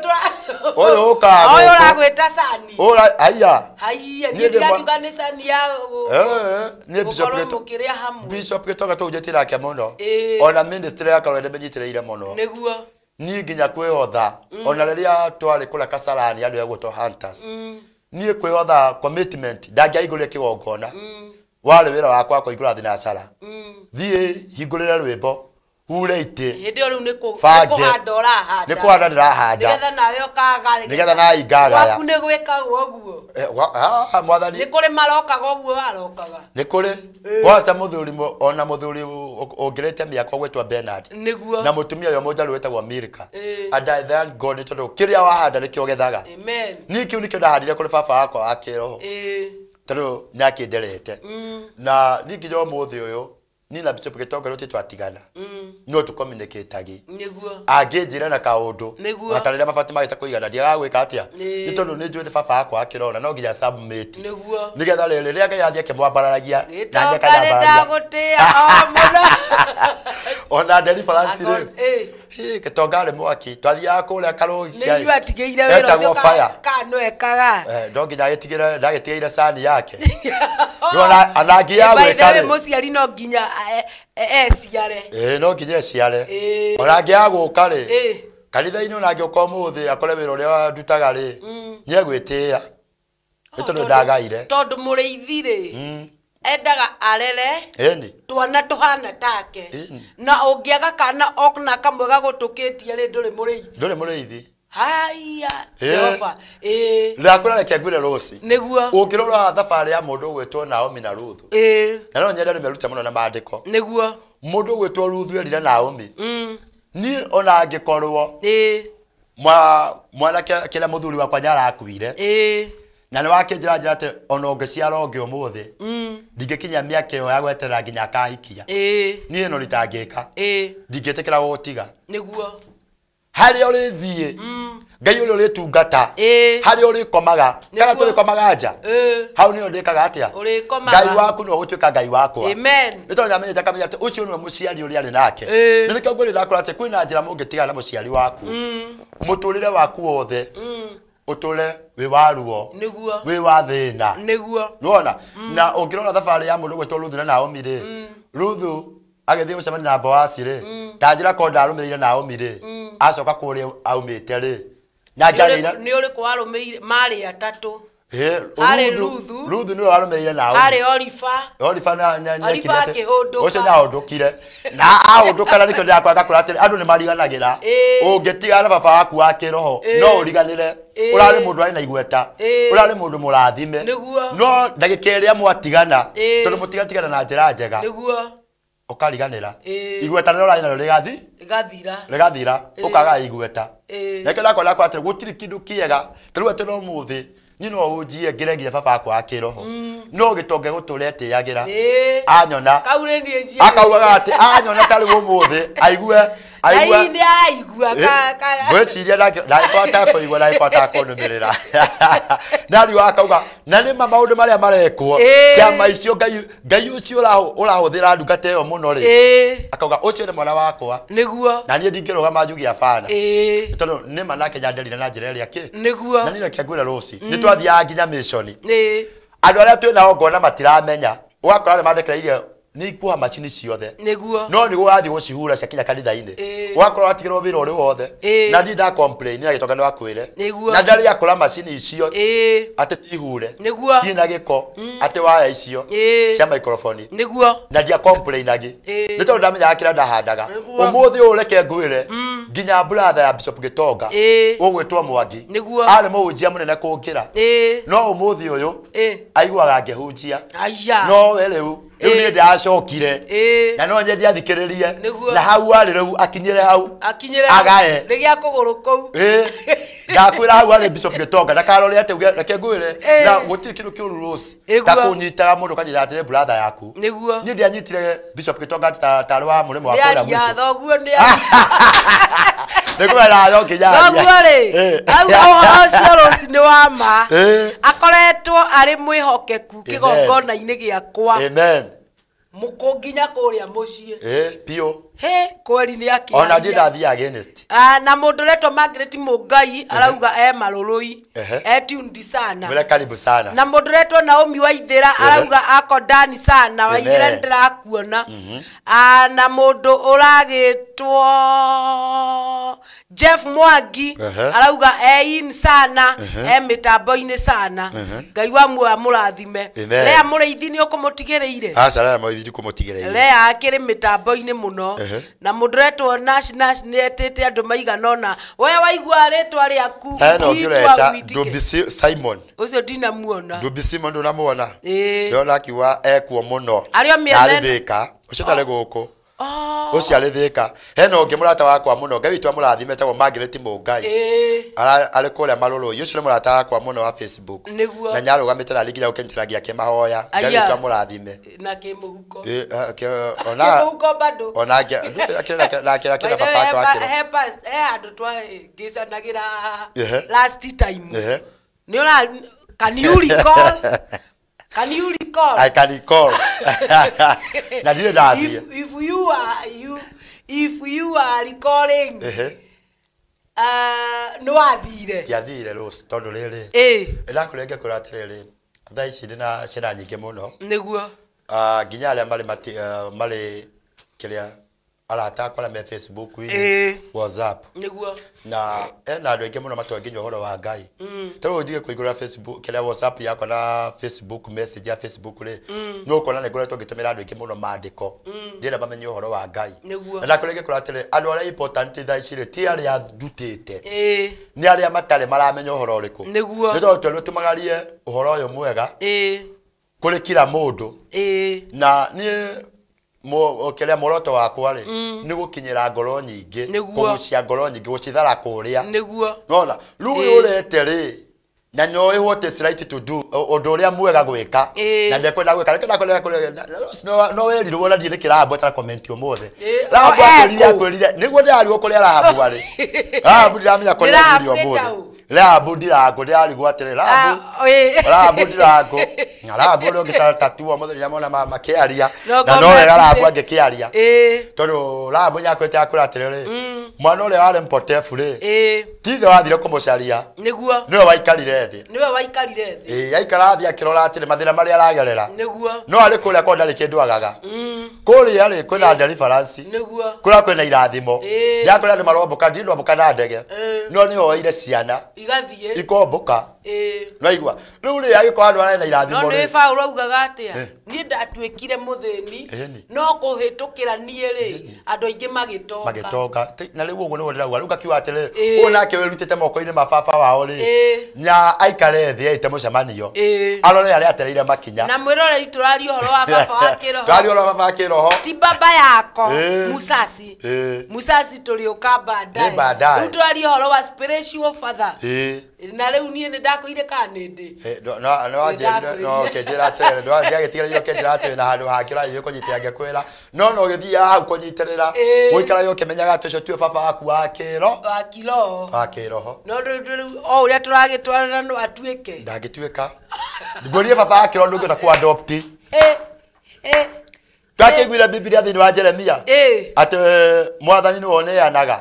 Speaker 2: ũyũ ũkaga
Speaker 1: ũyũ ũragwĩta Sani
Speaker 2: aya
Speaker 1: haiya niĩ ndirakiuga nĩ Sani ya
Speaker 2: niĩ Bishop
Speaker 1: Gĩtonga hamwe
Speaker 2: Bishop Gĩtonga tũhunjĩtie nake mũno ona ministry ya Karũa nĩmĩnyitĩrĩire mũno
Speaker 1: nĩguo
Speaker 2: niĩ nginya kwĩhotha ona rĩrĩa twarĩ kũrĩa Kasarani andũ egwĩtwo Hunters niĩ kwĩhotha commitment ndangĩaihingũrire kĩgongona warĩ wĩra wakwa kũhingũra thinacara thiĩ hingũrĩre rwĩmbo hure itĩ
Speaker 1: hĩndĩ ĩyo rĩu nĩ kũhanda ũrahanda
Speaker 2: nĩ kũhanda ndĩrahanda
Speaker 1: nĩgetha nawe ũkagaya
Speaker 2: nĩgetha nawe ingagaya
Speaker 1: gwaku nĩ gwĩkagwo ũguo
Speaker 2: mwathani
Speaker 1: nĩ kũrĩ marokaga ũguo warokaga
Speaker 2: nĩ kũrĩ gwaca mũthuri ona mũthuri ũngĩrĩte mĩaka ũgwĩtwo Bernard
Speaker 1: nĩguo
Speaker 2: na mũtumia ũyũ mũnjaru wĩtagwo Milka and I thank God nĩ tondũ kĩrĩa wahanda nĩkĩo ũgethaga niĩ kĩu nĩkĩo ndahandire kũrĩ baba wakwa wa kĩroho tondũ nĩakĩnderete na niĩ nginya ũmũthĩ ũyũ niĩ na Bishop Gĩtonga rĩu twatigana no tũcommunicatagi
Speaker 1: nĩguo
Speaker 2: angĩnjĩra na kaũndũ
Speaker 1: Nĩguo.
Speaker 2: ona ta rĩrĩa mabati magĩte kũigana ndiagaga gwĩka atĩa nĩ tondũ nĩ njũĩ nĩ baba wakwa akĩrona no nginya submit
Speaker 1: nĩguo
Speaker 2: nĩgetha rĩrĩ rĩrĩa Ngai athiĩ akĩmwambararagia na niĩ
Speaker 1: Gĩtonga nĩ
Speaker 2: akanyambararia
Speaker 1: ndagũtĩa o mũno
Speaker 2: ona deliverance rĩ Gĩtonga arĩ mwaki twathiaga kũrĩa Karũgi.
Speaker 1: Nĩ inyuĩ atigĩire wĩra ũcio kana ekaga?
Speaker 2: No nginya agĩtigĩre, ndagĩtigĩire cani yake. Ona angĩaga gwĩka rĩ,
Speaker 1: mũciari no nginya eciare.
Speaker 2: No nginya eciare. Ona angĩaga gũka rĩ, kanitha-inĩ ona angĩũka ũmũthĩ akore wĩra ũrĩa ndutaga rĩ, nĩegwĩtĩĩa nĩ tondũ ndagaire.
Speaker 1: Tondũ mũrĩithi rĩ, endaga arere twana tũhana take. Na ũngĩaga kana ona kamwe gagũtũkĩtie rĩ, ndũrĩ mũrĩithi.
Speaker 2: Ndũrĩ mũrĩithi.
Speaker 1: Haya, Jehova.
Speaker 2: Ndakũra reke ngwĩre Rose.
Speaker 1: Nĩguo.
Speaker 2: Ũngĩrora thabarĩ ya mũndũ ũgwĩtwo Naomi na Ruthu. Na no nyende ndĩmerute mũno na maandĩko.
Speaker 1: Nĩguo.
Speaker 2: Mũndũ ũgwĩtwo Ruthu erire Naomi. Niĩ ona angĩkorwo mwanake kĩrĩa mũthuri wakwa nĩarakuire. Na nĩ wakĩnjĩra njĩra atĩ ona ũngĩciara ũngĩ ũmũthĩ, ndingĩkinya mĩaka ĩyo ya gweterera nginya akahikia. Niĩ no nditangĩka. Ndingĩtĩkĩra gũgũtiga.
Speaker 1: Nĩguo.
Speaker 2: Harĩa ũrĩthiĩ, Ngai ũrĩa ũrĩtungata, harĩa ũrĩkomaga, kana tũrĩkomaga nja, hau nĩho ndĩkaga atĩa?
Speaker 1: Ũrĩkomaga.
Speaker 2: Ngai waku nĩwe ũgũtuĩka Ngai wakwa.
Speaker 1: Amen.
Speaker 2: Nĩ tondũ nĩamenyete akamenya atĩ ũcio nĩwe mũciari ũrĩa arĩ nake. Na nĩkĩo ngwĩrire ndakũra atĩ kwĩna njĩra mũngĩtigana na mũciari waku. Mũtũrĩre waku wothe ũtũre wĩ wa ruo,
Speaker 1: nĩguo,
Speaker 2: wĩ wa thĩna,
Speaker 1: nĩguo.
Speaker 2: Nĩwona? Na ũngĩrora thabarĩ ya mũndũ ũgwĩtwo Ruthu na Naomi rĩ, Ruthu agĩthiĩ gũcemania na Boasi rĩ, ta njĩra korwo ndarũmĩrĩire Naomi rĩ, acoka kũrĩa aumĩte rĩ, na
Speaker 1: nĩ ũrĩkũ warũmĩrĩire? Marĩ atatũ. Harĩ Ruthu.
Speaker 2: Ruthu nĩwe warũmĩrĩire Naomi.
Speaker 1: Harĩ Orifa.
Speaker 2: Orifa na
Speaker 1: Orifa akĩhũndũka.
Speaker 2: Ũcio nĩahũndũkire. Na ahũndũka na nĩkĩo ndĩrakwenda kwĩra atĩrĩ, andũ nĩmariganagĩra. Ũngĩtigana na baba waku wa kĩroho, no ũriganĩre. Ũrarĩ mũndũ arĩ na igweta. Ũrarĩ mũndũ mũrathime. No ndagĩka ĩrĩa mwatigana, tondũ mũtigatigana na njĩra njega.
Speaker 1: Nĩguo.
Speaker 2: Ũkariganĩra. Igweta rĩrĩa ũrarĩ narĩo rĩgathi?
Speaker 1: Rĩgathira.
Speaker 2: Rĩgathira. Ũkaga igweta. Nĩkĩo ndakwenda kwĩra atĩrĩ, gũtirĩ kĩndũ kĩega. Ta rĩu atĩ no ũmũthĩ, niĩ no ũnjie ngĩre nginya baba wakwa wa kĩroho. No gĩtonga gũtũra etĩagĩra. Anyona.
Speaker 1: Kau rĩ niĩ njiĩ.
Speaker 2: Akaugaga atĩ anyona ta rĩu ũmũthĩ, aigue.
Speaker 1: Ai nĩ araigua
Speaker 2: Ngwĩciria ndangĩkorwo atakũigua, ndangĩkorwo atakũnũmĩrĩra. Na ariuga akauga, na nĩma maũndũ marĩa marekwo, ciama icio Ngai ũcio ũrahũthĩra ndungata ĩyo mũno rĩ, akauga ũcio nĩ mwana wakwa.
Speaker 1: Nĩguo.
Speaker 2: Na niĩ ndingĩrũgama njuge abana. Tondũ nĩma nake nyanderire na njĩra ĩrĩa kĩ.
Speaker 1: Nĩguo.
Speaker 2: Na niĩ reke ngwĩre Rose, nĩ twathiaga nginya mission. Andũ arĩa twĩ nao ngona matiramenya, ũgakora nĩ mandekereirie nĩ ikuoha macini ciothe.
Speaker 1: Nĩguo.
Speaker 2: No nĩ gũgathiĩ gũcihura ciakinya kanitha-inĩ. Ũgakorwo watigĩrwo wĩra ũrĩ wothe. Na ndirĩ nda complain na gĩtonga nĩwakwĩre.
Speaker 1: Nĩguo.
Speaker 2: Na ndarĩ akũra macini icio atĩ tihure.
Speaker 1: Nĩguo.
Speaker 2: Ciĩna gĩko atĩ waya icio cia microphone.
Speaker 1: Nĩguo.
Speaker 2: Na ndia complainagi. Nĩ tondũ ndamenyaga kĩrĩa ndahandaga. Ũmũthĩ ũyũ reke ngwĩre, nginya brother ya Bishop Gĩtonga ũgwĩtwo Mwangi.
Speaker 1: Nĩguo.
Speaker 2: Arĩ mũhunjia mũnene kũngĩra. No ũmũthĩ ũyũ aiguaga ngĩhunjia. No we rĩu rĩu niĩ ndĩracokire. Na no nyende athikĩrĩrie. Na hau arĩ rĩu akinyĩre hau.
Speaker 1: Akinyĩre
Speaker 2: agae.
Speaker 1: Rĩgĩa kũgũrũ kũu.
Speaker 2: Ndakwĩra hau arĩ Bishop Gĩtonga ndakarore atĩ uge reke ngwĩre. Na gũtirĩ kĩndũ kĩũru Rose. Ta kũnyitaga mũndũ ũkanyita atĩrĩ brother yaku.
Speaker 1: Nĩguo.
Speaker 2: Niĩ ndianyitire Bishop Gĩtonga atĩ tarĩ wa mũrĩmo wa kũrĩa gwitũ.
Speaker 1: Thoguo nĩ
Speaker 2: Nĩ kwĩra no nginya aria.
Speaker 1: Thoguo rĩ, au ũhoro ũcio Rose nĩ wa ma. Akoretwo arĩ mwĩhokeku kĩgongona-inĩ gĩakwa.
Speaker 2: Amen.
Speaker 1: Mũkũ nginya kũrĩa mũciĩ.
Speaker 2: Biũ.
Speaker 1: He, kweri nĩ akĩaria.
Speaker 2: Ona ndirĩ ndathiĩ against.
Speaker 1: Na mũndũ ũretwo Margaret Mũngai arauga e marũrũi. E tuned sana.
Speaker 2: Mwĩre karibu sana.
Speaker 1: Na mũndũ ũretwo Naomi Waithĩra arauga ako ndani sana. Waithĩra nĩndĩrakuona. Na mũndũ ũragĩtwo Jeff Mwangi arauga e in sana, e mĩtambo-inĩ sana. Ngai wa muoyo amũrathime. Lea mũrĩithi nĩ ũkũmũtigĩrĩire?
Speaker 2: Aca, Lea mũrĩithi ndikũmũtigĩrĩire.
Speaker 1: Lea akĩrĩ mĩtambo-inĩ mũno. Na mũndũ ũretwo Nash Nash nĩ etĩte andũ maigana ũna. We waigua rĩtwa rĩaku,
Speaker 2: Hena ũngĩ ũreta Ndumbi Simon.
Speaker 1: Ũcio ndinamuona.
Speaker 2: Ndumbi Simon ndũnamuona? Ndĩrona akiuga ekuo mũno.
Speaker 1: Arĩ o mĩena
Speaker 2: Na arĩ Thĩka. Ũcio ndarĩ gũkũ. Ũcio arĩ Thĩka. Hena ũngĩ mũrata wakwa mũno, Ngai witũ amũrathime, etagwo Margaret Mũngai. Arĩ kũrĩa Marũrũi. Ũcio nĩ mũrata wakwa mũno wa Facebook.
Speaker 1: Nĩguo.
Speaker 2: Na nĩarũgamĩte na nginya gũkenyitĩra kĩmahoya. Ngai witũ amũrathime.
Speaker 1: Na kĩmũhuko. Kĩmũhuko bado.
Speaker 2: Ona akĩrĩ na baba wake wa kĩroho.
Speaker 1: He handũ twangĩcanagĩra last time. Nĩ ũra, can you recall? Can you recall?
Speaker 2: I can recall. Na ndirĩ ndathiĩ.
Speaker 1: If you are you, If you are recalling, nĩ wathire.
Speaker 2: Ndiathire Rose tondũ rĩrĩ, ĩndakũrĩa ngĩkwĩra atĩrĩrĩ, thaa ici ndĩna ciana nyingĩ mũno.
Speaker 1: Nĩguo.
Speaker 2: Nginya arĩa marĩ marĩ kĩrĩa arata akwa arĩa me Facebook-inĩ, WhatsApp.
Speaker 1: Nĩguo.
Speaker 2: Na ena andũ aingĩ mũno matoĩ nginya ũhoro wa Ngai. Tarĩu ũthiĩ kũhingũra Facebook kĩrĩa WhatsApp yakwa na Facebook message ya Facebook rĩ, nĩ ũkuona nĩ ngoretwo ngĩtũmĩra andũ aingĩ mũno mandĩko, ndĩrenda mamenye ũhoro wa Ngai.
Speaker 1: Nĩguo.
Speaker 2: Na ndakũrĩa ngĩkwĩra atĩrĩ, andũ arĩa important thaa ici rĩ, ti arĩa ndutĩte, nĩ arĩa matarĩ maramenya ũhoro ũrĩkũ.
Speaker 1: Nĩguo.
Speaker 2: Nĩ tondũ twerirwo tumagarie ũhoro ũyũ mwega kũrĩ kila mũndũ. Na niĩ kĩrĩa muoroto wakwa rĩ, nĩ gũkinyĩra ngoro nyingĩ, kũgucia ngoro nyingĩ, gũcithara kũrĩa.
Speaker 1: Nĩguo.
Speaker 2: Nona rĩu ũyũ ũrete rĩ, na nyoĩ what is right to do, ũndũ ũrĩa mwega gwĩka, na ndekwenda gwĩka, reke ndakwenda gwĩka, no werirwo na ndiĩ kĩrambu atara comment ũmũthĩ. Rahabu akwĩrire, akwĩrire nĩguo ndĩrarigwo kũrĩa Rahabu arĩ. Rahabu ndiramenya kũrĩa
Speaker 1: Rahabu
Speaker 2: athire ũmũthĩ.
Speaker 1: ĩtaũ?
Speaker 2: Rahabu ndirango, ndĩrarigwo atĩrĩ, Rahabu, Rahabu ndirango. Na Rahabu ũrĩa ũngĩ tatua ũmũthĩ ndĩramona makĩaria, na no wega Rahabu angĩkĩaria. Tondũ Rahabu nĩakwĩte akwĩra atĩrĩrĩ, mwana ũrĩa warĩ mpotefu rĩ, ti ithe wathire kũmũcaria.
Speaker 1: Nĩguo.
Speaker 2: Nĩwe waikarire thĩ.
Speaker 1: Nĩwe waikarire thĩ.
Speaker 2: Aikara thĩ akĩrora atĩrĩ mathĩna marĩa aragerera.
Speaker 1: Nĩguo.
Speaker 2: No arĩ kũrĩa kwa ndarĩ kĩndũ agaga. Kũrĩa rĩ kwĩna deliverance.
Speaker 1: Nĩguo.
Speaker 2: Kũrĩa kwĩna irathimo. Ndĩrakwĩra andũ marombũka, ndirĩ ndombũka na ndege. No nĩ oire ciana.
Speaker 1: Igathiĩ.
Speaker 2: Ikombũka. Nĩwaigua? Rĩu rĩ agĩkorwo andũ arĩa na irathimo
Speaker 1: No
Speaker 2: rĩ.
Speaker 1: nĩ Paũlũ augaga atĩa? Niĩ ndatuĩkire mũthĩni, no kũhĩtũkĩra niĩ rĩ, andũ aingĩ magĩtonga.
Speaker 2: Magĩtonga. Na rĩu ũguo nĩguo ndĩrauga. Rĩu ngakiuga atĩrĩ, ũyũ nake wĩrutĩte moko-inĩ ma baba wao rĩ, nya aikare thĩ aite mũcemanio. Arore arĩa atereire makinya.
Speaker 1: Na mwĩroreri tũraria ũhoro wa baba wa kĩroho.
Speaker 2: Tũraria ũhoro wa baba wa kĩroho.
Speaker 1: Ti baba yako, Musasi. Musasi tũrĩũka baadaye.
Speaker 2: Nĩ baadaye.
Speaker 1: Rĩu tũraria ũhoro wa spiritual father. Na rĩu niĩ nĩ ndakwĩire kana nĩ ndĩ?
Speaker 2: No wanjĩrire, no ũkĩnjĩra atĩrĩrĩ, ndwagĩtigĩra ũkĩnjĩra atĩ wĩna handũ hangĩ ũrathiĩ kũnyitĩrĩra ngĩkwĩra. No no ũgĩthiaga hau kũnyitĩrĩra, gũikaraga ũkĩmenyaga atĩ ũcio tiwe baba waku wa kĩro.
Speaker 1: Wa kĩroho.
Speaker 2: Wa kĩroho.
Speaker 1: No rĩu o ũrĩa tũragĩtwarana no atuĩke.
Speaker 2: Ndangĩtuĩka. Ngũrie baba wa kĩroho ndũngĩhota kũ adopt. Twakĩiguire Bibilia thĩinĩ wa Jeremia atĩ mwathani nĩwe ũneanaga.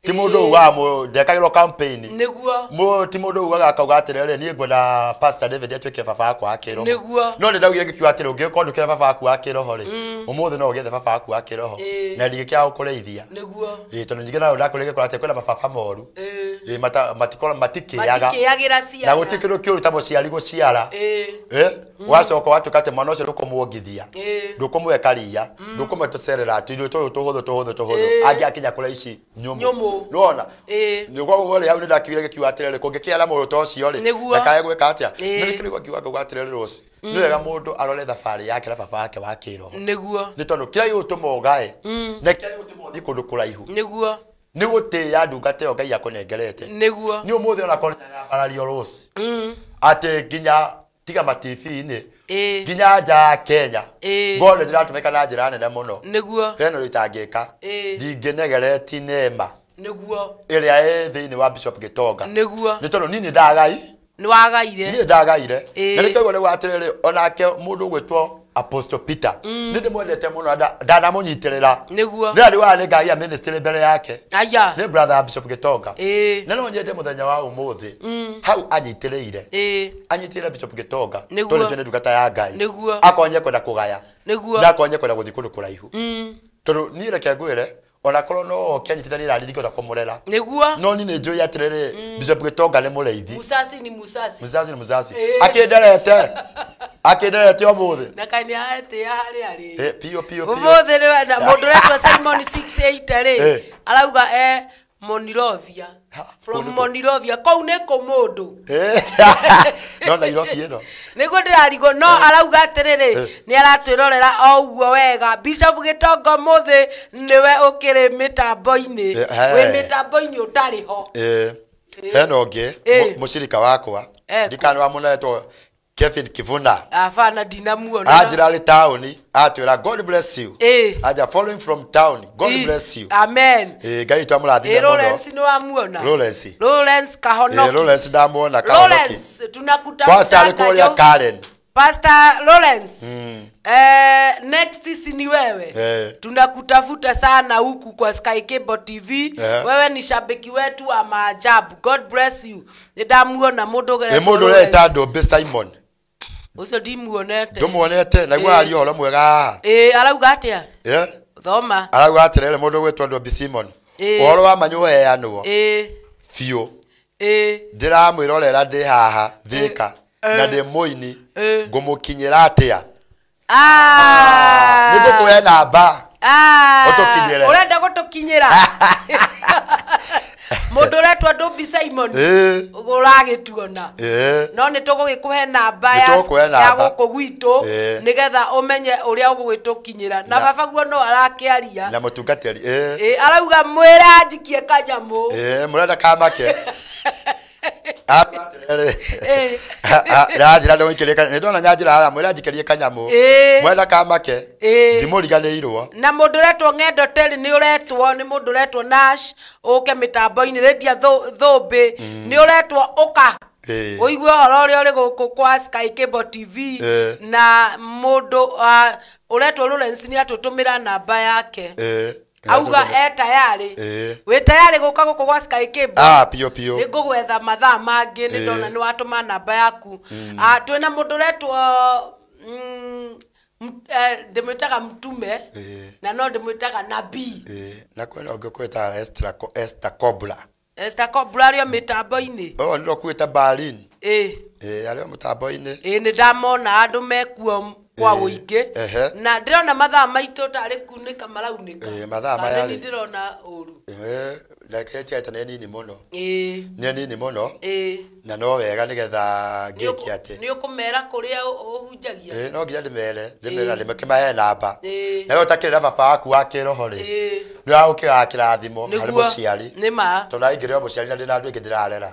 Speaker 2: Ti mũndũ ugaga ndekagĩrwo campaign.
Speaker 1: Nĩguo.
Speaker 2: Ti mũndũ ugaga akauga atĩrĩrĩ, niĩ ngwenda Pastor David atuĩke baba wakwa wa kĩroho.
Speaker 1: Nĩguo.
Speaker 2: No nĩ ndaugire ngĩkiuga atĩrĩ, ũngĩkorwo ndũkĩra baba waku wa kĩroho rĩ, ũmũthĩ no ũgĩethe baba waku wa kĩroho. Na ndingĩkĩaga gũkũrĩithia.
Speaker 1: Nĩguo.
Speaker 2: Tondũ ningĩ nawe ndakwĩrire ngĩkora atĩ kwĩna mababa moru. Matikĩaga.
Speaker 1: Matikĩagĩra ciana.
Speaker 2: Na gũtirĩ kĩndũ kĩũru ta mũciari gũciara. Ũgacoka ũgatuĩka atĩ mwana ũcio ndũkũmuongithia, ndũkũmũhe karia, ndũkũmũhe tũcerera, tũirio tũyũ tũhũthũ tũhũthũ tũhũthũ. Angĩakinya kũrĩa ici nyũmũ. Nĩwona? Nĩguo rĩ hau nĩndakiugire ngĩkiuga atĩrĩrĩ, kũngĩkĩa na mũndũ ta ũcio rĩ, ndakae gwĩka atĩa? Nĩ kĩrĩ gwakiuga ngauga atĩrĩrĩ, Rose, nĩ wega mũndũ arore thabarĩ yake na baba wake wa kĩroho.
Speaker 1: Nĩguo.
Speaker 2: Nĩ tondũ kĩrĩa gĩgũtũma ũgae, na kĩrĩa gĩgũtũma ũthiĩ kũndũ kũraihu.
Speaker 1: Nĩguo.
Speaker 2: Nĩ gũtĩĩa ndungata ĩyo Ngai akũnengerete.
Speaker 1: Nĩguo.
Speaker 2: Nĩ ũmũthĩ onakorwo nĩnyambarario Rose, atĩ nginya tiga ma TV-inĩ, nginya nja ya Kenya, ngorwo nĩ ndĩratũmĩka na njĩra nene mũno.
Speaker 1: Nĩguo.
Speaker 2: Hena ũndũ itangĩka. Ndingĩnegereti nema.
Speaker 1: Nĩguo.
Speaker 2: Ĩrĩa ĩ thĩinĩ wa Bishop Gĩtonga.
Speaker 1: Nĩguo.
Speaker 2: Nĩ tondũ niĩ nĩ ndagai.
Speaker 1: Nĩ wagaire.
Speaker 2: Niĩ ndagaire. Na nĩkĩo ũguo atĩrĩrĩ, onake mũndũ ũgwĩtwo Apostle Peter, nĩ ndĩmwendete mũno, ndanamũnyitĩrĩra.
Speaker 1: Nĩguo.
Speaker 2: Nĩ arĩ wa nĩngagĩa ministry mbere yake.
Speaker 1: Aya.
Speaker 2: Nĩ brother Bishop Gĩtonga. Na no nyende mũthenya wa ũmũthĩ, hau anyitĩrĩire. Anyitĩrĩire Bishop Gĩtonga.
Speaker 1: Nĩguo.
Speaker 2: Tondũ nĩ ndungata ya Ngai.
Speaker 1: Nĩguo.
Speaker 2: Akorwo nĩekwenda kũgaya.
Speaker 1: Nĩguo.
Speaker 2: Na akorwo nĩekwenda gũthiĩ kũndũ kũraihu. Tondũ niĩ reke ngwĩre, onakorwo no oke anyitithanie na niĩ ndingĩhota kũmũrera.
Speaker 1: Nĩguo.
Speaker 2: No niĩ nĩ njũĩ atĩrĩrĩ, Bishop Gĩtonga nĩ mũrĩithi.
Speaker 1: Musasi ni musasi.
Speaker 2: Musasi ni musasi. Akĩnderete. Akĩnderete ũmũthĩ.
Speaker 1: Na kaĩ nĩaretĩĩa harĩa arĩ.
Speaker 2: Piũ piũ piũ.
Speaker 1: Ũmũthĩ nĩ na mũndũ ũretwo Simon 68 rĩ, arauga Monrovia. From Monrovia. Kũu nĩ kũ mũndũ.
Speaker 2: No Nairobi ĩno.
Speaker 1: Nĩguo ndĩrarigwo, no arauga atĩrĩrĩ, nĩ aratwĩrorera o ũguo wega. Bishop Gĩtonga ũmũthĩ nĩwe ũkĩrĩ mĩtambo-inĩ. Wĩ mĩtambo-inĩ ũtarĩ ho.
Speaker 2: Hena ũngĩ, mũcirika wakwa. Ndikana wa mũno etwo Kevin Kivuna.
Speaker 1: Abana ndinamuona.
Speaker 2: Anjĩra arĩ taũni, atwĩra God bless you. Anja following from town, God bless you.
Speaker 1: Amen.
Speaker 2: Ngai witũ amũrathime mũno.
Speaker 1: Lawrence nĩ wamuona?
Speaker 2: Lawrence.
Speaker 1: Lawrence Kahonoki.
Speaker 2: Lawrence ndamuona Kahonoki.
Speaker 1: Lawrence, tunakutafuta.
Speaker 2: Kwanza arĩ kũrĩa Karen.
Speaker 1: Pastor Lawrence, next si ni wewe. Tunakutafuta sana huku kwa Sky Cable TV. Wewe ni shabiki wetu wa maajabu. God bless you. Nĩndamuona mũndũ
Speaker 2: Ĩ mũndũ ũreta Ndũmbĩ Simon.
Speaker 1: Ũcio ndimuonete.
Speaker 2: Ndũmuonete naguo aria ũhoro mwega.
Speaker 1: Ĩ arauga atĩa? Thoma.
Speaker 2: Arauga atĩrĩrĩ mũndũ ũgwĩtwo Ndũmbĩ Simon. Ũhoro wa manyu ũheanwo. Biũ. Ndĩramwĩrorera ndĩ haha Thĩka na ndĩ mũini ngũmũkinyĩra atĩa? Nĩngũkũhe namba. Ũtũkinyĩre.
Speaker 1: Ũrenda gũtũkinyĩra? Mũndũ ũretwo Ndũmbi Simon ũragĩtuona. No nĩ tũgũgĩkũhe namba ya gũkũ gwitũ nĩgetha ũmenye ũrĩa ũgũgĩtũkinyĩra. Na baba guo no arakĩaria.
Speaker 2: Na mũtungatĩri.
Speaker 1: Arauga mwĩra njikie kanyamũ.
Speaker 2: Mũrenda kamake. Nyanjĩra ndũgũikĩrie kanyamũ. Nĩndona nyanjĩra haha mwĩra njikĩrie kanyamũ. Mwenda kamake. Ndimũriganĩirwo.
Speaker 1: Na mũndũ ũretwo Ng'endo Terry nĩ ũretwo nĩ mũndũ ũretwo Nash ũke mĩtambo-inĩ Lydia Thũmbĩ nĩ ũretwo ũka ũigue ũhoro ũrĩa ũrĩ gũkũ kwa Sky Cable TV na mũndũ ũretwo Lawrence nĩ atũtũmĩra namba yake. Auga e tayari. Wĩ tayari gũka gũkũ gwa Sky Cable?
Speaker 2: Pio pio.
Speaker 1: Nĩngũgwetha mathaa mangĩ nĩ ndona nĩ watũma namba yaku. Twĩna mũndũ ũretwo ndĩmwĩtaga Mtume na no ndĩmwĩtaga Nabii.
Speaker 2: Na kwĩna ũngĩ kwĩta Esther Kobla.
Speaker 1: Esther Kobla arĩ o mĩtambo-inĩ.
Speaker 2: Ũyũ nĩwe ũkuĩte Berlin. Arĩ o mũtambo-inĩ.
Speaker 1: Nĩ ndamona andũ mekuo kwa ũingĩ. Na ndĩrona mathaa maitũ tarĩ kunĩka maraunĩka.
Speaker 2: Mathaa maya rĩ.
Speaker 1: Ndĩrona ũru.
Speaker 2: Ndagĩka ĩtigarĩte nĩ nini mũno. Nĩ nini mũno. Na no wega nĩgetha ngĩke atĩ.
Speaker 1: Nĩ ũkũmera kũrĩa ũhunjagia?
Speaker 2: No nginya ndĩmere, ndĩmere ndĩmakĩmahe namba. Na we ũtakĩrĩ na baba waku wa kĩroho rĩ. Nĩ wagũkĩaga kĩrathimo harĩ mũciari.
Speaker 1: Nĩ ma.
Speaker 2: Tondũ aingĩrĩ o mũciari na ndĩna andũ aingĩ ndĩrarera.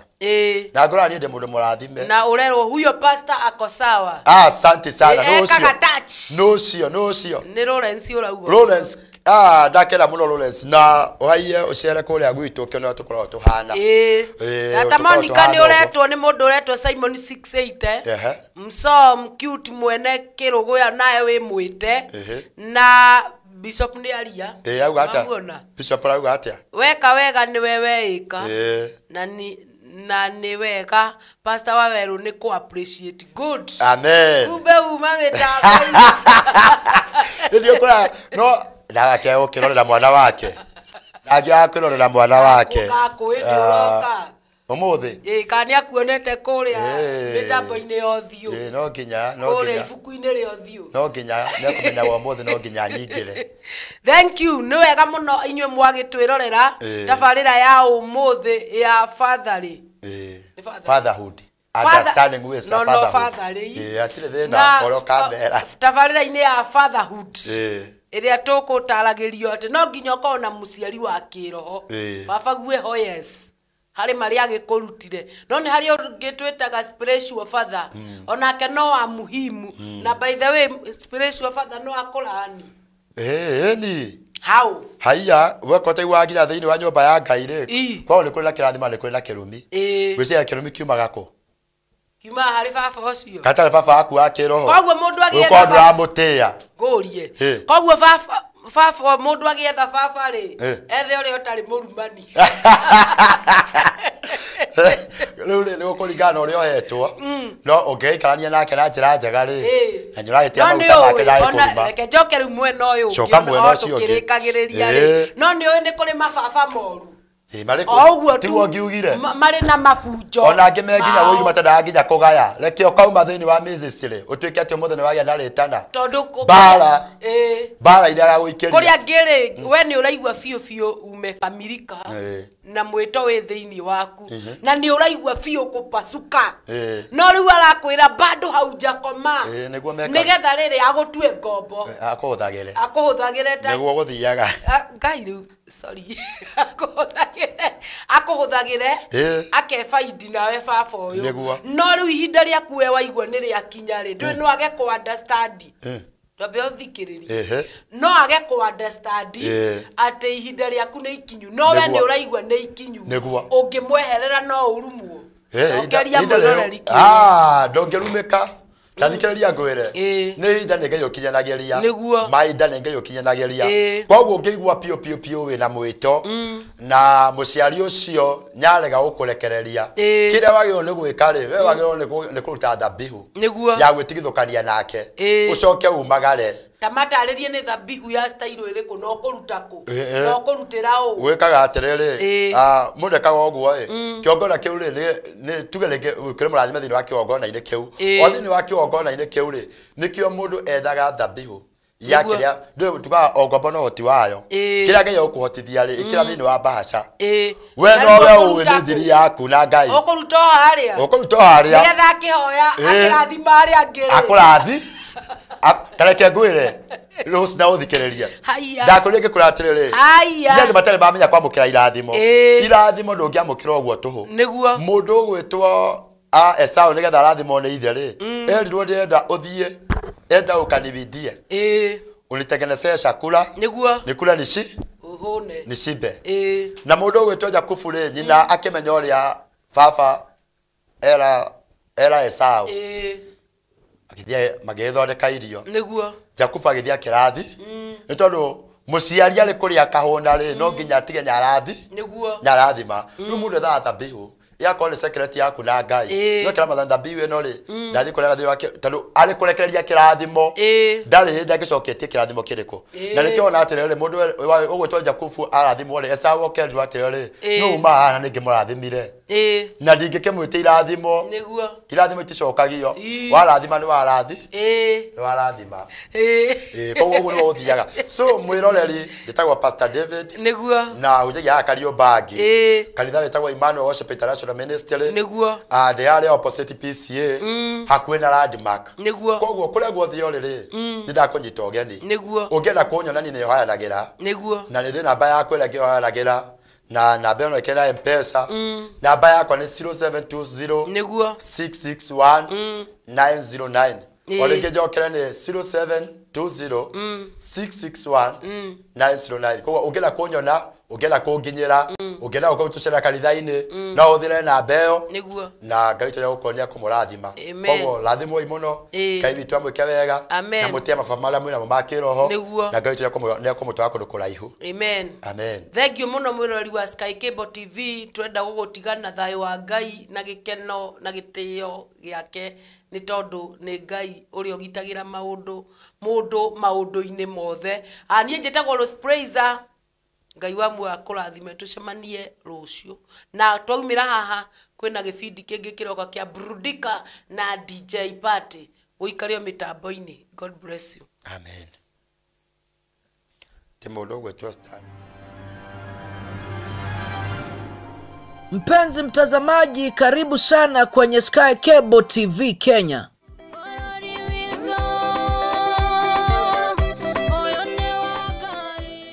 Speaker 2: Na ngorora niĩ ndĩ mũndũ mũrathime.
Speaker 1: Na ũrerwo huyo pastor ako sawa.
Speaker 2: Asante sana.
Speaker 1: Ekaga touch.
Speaker 2: Nũcio, nũcio.
Speaker 1: Nĩ Lawrence ũrauga.
Speaker 2: Lawrence. Ndakena mũno Lawrence na ũhaiye ũcere kũrĩa gwitũ ũkĩona ũrĩa tũkoragwo tũhana.
Speaker 1: Tata Monica nĩ ũretwo nĩ mũndũ ũretwo Simon 68. Msom cute mwene kĩrũgũya nawe wĩ mwĩte. Na Bishop nĩ aria.
Speaker 2: Auga atĩa? Bishop arauga atĩa?
Speaker 1: Weka wega nĩwe weĩka. Na nĩ wega Pastor Wawerũ nĩ kũ appreciate good.
Speaker 2: Amen.
Speaker 1: Kumbe uma mĩtambo-inĩ.
Speaker 2: Nĩ ũkora no ndagake gũkĩrorera mwana wake. Ndangĩaga kwĩrorera mwana wake. Ũmũthĩ.
Speaker 1: Kana nĩ akuonete kũrĩa mĩtambo-inĩ ya ũthiũ.
Speaker 2: No nginya, no nginya.
Speaker 1: Kũrĩa ibuku-inĩ rĩa ũthiũ.
Speaker 2: No nginya, nĩ ekũmenya wa ũmũthĩ no nginya nyingĩre.
Speaker 1: Thank you. Nĩ wega mũno inyuĩ mwagĩtwĩrorera tabarĩra ya ũmũthĩ ya fatherly.
Speaker 2: Fatherhood. Understanding with fatherhood. Atirĩ thĩna ũrĩa ũkamera.
Speaker 1: Tabarĩra-inĩ ya fatherhood. Ĩrĩa tũkũtaragĩrio atĩ no nginya ũkorwo na mũciari wa kĩroho. Baba guo yes. Harĩ marĩa agĩkũrutire. No nĩ harĩ ũngĩ twĩtaga spiritual father. Onake no wa muhimu. Na by the way spiritual father no akũrani.
Speaker 2: Ni.
Speaker 1: How?
Speaker 2: Haiya, weko taiguaga nginya thĩinĩ wa nyũmba ya Ngai rĩ. Kwao nĩ kũrĩ na kĩrathimo na nĩ kũrĩ na kĩrumi. Ngwĩciria kĩrumi kiumaga kũ?
Speaker 1: Kiumaga harĩ baba ũcio.
Speaker 2: Gatarĩ baba waku wa kĩroho.
Speaker 1: Koguo mũndũ agĩetha
Speaker 2: baba. Ndũramũtĩĩa.
Speaker 1: Ngũrie. Koguo baba mũndũ agĩetha baba rĩ, ethe ũrĩa ũtarĩ mũrumani.
Speaker 2: Rĩu rĩ nĩ gũkũringana na ũrĩa ũhetwo. No ũngĩikarania nake na njĩra njega rĩ, na nĩ ũragĩtĩa maguta make na agĩkũruma.
Speaker 1: Reke njoke rĩu mwena ũyũ ũngĩ,
Speaker 2: Coka mwena ũcio ũngĩ.
Speaker 1: tũkĩrĩkagĩrĩria rĩ. No nĩ ũĩ nĩ kũrĩ mababa moru.
Speaker 2: Marĩ tiguo ngiugire.
Speaker 1: Marĩ na mabunjo.
Speaker 2: Ona angĩ me nginya ũiru matendaga nginya kũgaya. Reke ũkauma thĩinĩ wa ministry ũtuĩke atĩ ũmũthĩ nĩ wagĩa na rĩtana.
Speaker 1: Tondũ
Speaker 2: mbara. Mbara iria agagũikĩria.
Speaker 1: Kũrĩa angĩ rĩ, we nĩ ũraigua biũ biũ ume kamirika. Na mwĩto wĩ thĩinĩ waku. Na nĩ ũraigua biũ kũpasuka. No rĩu arakwĩra bado haujakoma. Nĩgetha rĩrĩ agũtue ngombo.
Speaker 2: Akũhũthagĩre.
Speaker 1: Akũhũthagĩre ta
Speaker 2: nĩguo gũthiaga.
Speaker 1: Ngai rĩu sorry. Akũhũthagĩre akebaindi nawe baba ũyũ. No rĩu ihinda rĩaku we waigua nĩ rĩakinya rĩ, ndũĩ no age kũ understand. Twambe ũthikĩrĩrie. No age kũ understand atĩ ihinda rĩaku nĩ ikinyu. No we nĩ ũraigua nĩ ikinyu. Ũngĩmweherera no ũrumwo. Cokeria mwĩroreri kĩũria.
Speaker 2: Ndũngĩrumĩka. Ndathikĩrĩria ngwĩre nĩ ihinda nĩ Ngai ũkinyanagĩria, mahinda nĩ Ngai ũkinyanagĩria. Koguo ũngĩigua piũ piũ piũ wĩna mwĩto na mũciari ũcio nyarega gũkũrekereria, kĩrĩa wagĩrĩirwo nĩ gwĩka rĩ, we wagĩrĩirwo nĩ kũruta thabihu ya gwĩtigithũkania nake, ũcoke umagare.
Speaker 1: Ta matarĩrie nĩ thabihu ya style ĩrĩkũ na ũkũruta kũ na ũkũrutĩra ũ?
Speaker 2: Gwĩkaga atĩrĩrĩ, mũndũ ekaga ũguo ĩ, kĩgongona kĩu rĩ nĩ tuge rĩngĩ kĩrĩ mũrathime thĩinĩ wa kĩgongona-inĩ kĩu, o thĩinĩ wa kĩgongona-inĩ kĩu rĩ nĩkĩo mũndũ ethaga thabihu ya kĩrĩa ndũĩ tugaga o ngombo na ũhoti wayo, kĩrĩa Ngai egũkũhotithia rĩ ĩkĩra thĩinĩ wa mbahaca. We no we ũĩ nĩ thiri yaku na Ngai.
Speaker 1: Ũkũruta o harĩa,
Speaker 2: ũkũruta o harĩa
Speaker 1: nĩgetha akĩhoya akĩrathima arĩa angĩ rĩ,
Speaker 2: akũrathi tareke ngwĩre rũci na ũthikĩrĩrie ndakwĩrire ngĩkwĩra atĩrĩrĩ, nĩ andũ matarĩ mamenya kwamũkĩra irathimo. Irathimo ndũngĩamũkĩra ũguo tũhũ.
Speaker 1: Nĩguo
Speaker 2: mũndũ ũgwĩtwo Esau nĩgetha arathimwo nĩ ithe rĩ, erirwo ndĩrenda ũthiĩ enda ũkanibindie unitengenezee chakula,
Speaker 1: nĩguo
Speaker 2: nikula nishi nishibe. Na mũndũ ũgwĩtwo Jakubu rĩ, nyina akĩmenya ũrĩa baba era Esau, agĩthiĩ magĩthondeka irio.
Speaker 1: Nĩguo
Speaker 2: Jakubu agĩthiĩ akĩrathi, nĩ tondũ mũciari arĩ kũrĩa akahũna rĩ, no nginya atige nyarathi,
Speaker 1: nĩguo
Speaker 2: nyarathima. Rĩu mũndũ ethaga thabihu yakorwo nĩ secret yaku na Ngai, no kĩra mathani thabihu ĩno rĩ ndathiĩ kũrĩa thĩinĩ wake, tondũ arĩ kũrekereria kĩrathimo ndarĩ hĩndĩ angĩcoketie kĩrathimo kĩrĩkũ. Na nĩkĩo ona atĩrĩrĩ, mũndũ ũgwĩtwo Jakubu arathimwo rĩ, Esau okerirwo atĩrĩrĩ, nũ uma haha na nĩngĩmũrathimire na ndingĩkĩmwĩtia irathimo.
Speaker 1: Nĩguo
Speaker 2: irathimo iticokagio, warathima nĩ warathi, nĩ warathima. Koguo ũguo nĩguo gũthiaga. So mwĩroreri, njĩtagwo Pastor David,
Speaker 1: nĩguo
Speaker 2: na hunjagia haha Kariobangi, kanitha wĩtagwo Emmanuel Worship International Ministry,
Speaker 1: nĩguo
Speaker 2: ndĩ harĩa opposite PCA, hakuhĩ na Landmark.
Speaker 1: Nĩguo
Speaker 2: koguo kũrĩa guothe ũrĩ rĩ, nĩ ndakũnyita ũgeni.
Speaker 1: Nĩguo
Speaker 2: ũngĩenda kũnyona niĩ nĩhoyanagĩra,
Speaker 1: nĩguo
Speaker 2: na nĩ ndĩ namba yakwa ĩrĩa ngĩhoyanagĩra, na namba ĩno ĩkĩra M-Pesa. Namba yakwa nĩ 0720
Speaker 1: nĩguo
Speaker 2: 661 909. O rĩngĩ njokere nĩ 0720 661 909. Koguo ũngĩenda kũnyona, ũngĩenda kũnginyĩra, ũngĩenda gũka gũtũcerera kanitha-inĩ, no ũhũthĩre namba ĩyo.
Speaker 1: Nĩguo
Speaker 2: na Ngai witũ nĩegũkorwo nĩekũmũrathima. Koguo rathimwoi mũno, Ngai witũ amwĩke wega, na mũtĩe mababa marĩa mwĩ namo ma kĩroho, na Ngai witũ nĩekũmũtwara kũndũ kũraihu.
Speaker 1: Amen.
Speaker 2: Amen.
Speaker 1: Thank you mũno mwĩroreri wa Sky Cable TV, twenda gũgũtiga na thayũ wa Ngai na gĩkeno na gĩtĩo gĩake, nĩ tondũ nĩ Ngai ũrĩa ũgitagĩra maũndũ mũndũ maũndũ-inĩ mothe. Niĩ njĩtagwo Rose Praiser. Ngai wa muoyo akũrathime, tũcemanie rũciũ. Na twaumĩra haha kwĩna gĩbindi kĩngĩ kĩroka kĩa Burudika na DJ Party. Ũikare o mĩtambo-inĩ. God bless you.
Speaker 2: Amen. Ti mũndũ ũgwĩtwo Stan.
Speaker 3: Mpenzi mtazamaji, karibu sana kwenye Sky Cable TV Kenya.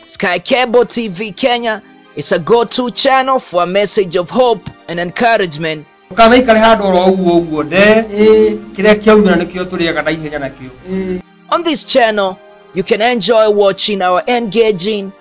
Speaker 3: Sky Cable TV Kenya is a go-to channel for a message of hope and encouragement. On this channel, you can enjoy watching our engaging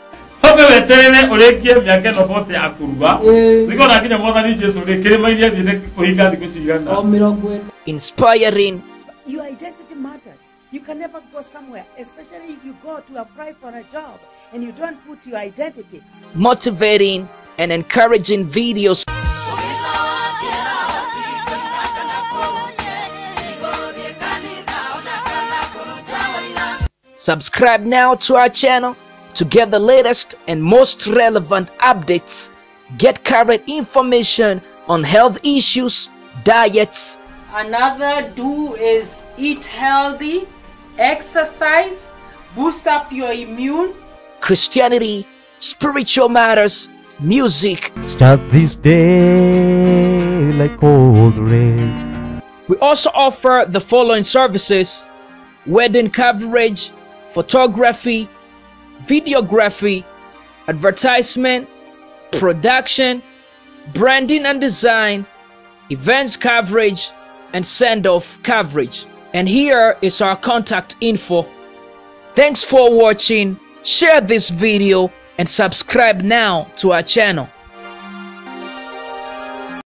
Speaker 3: inspiring,
Speaker 4: Your identity matters. You can never go somewhere, especially if you go to apply for a job and you don't put your identity.
Speaker 3: motivating, and encouraging videos. Subscribe now to our channel to get the latest and most relevant updates. Get current information on health issues, diets.
Speaker 5: Another do is eat healthy, exercise, boost up your immune.
Speaker 3: Christianity, spiritual matters, music.
Speaker 6: Start this day like cold rain.
Speaker 3: We also offer the following services: wedding coverage, photography, videography, advertisement, production, branding and design, events coverage, and send-off coverage. And here is our contact info. Thanks for watching. Share this video and subscribe now to our channel.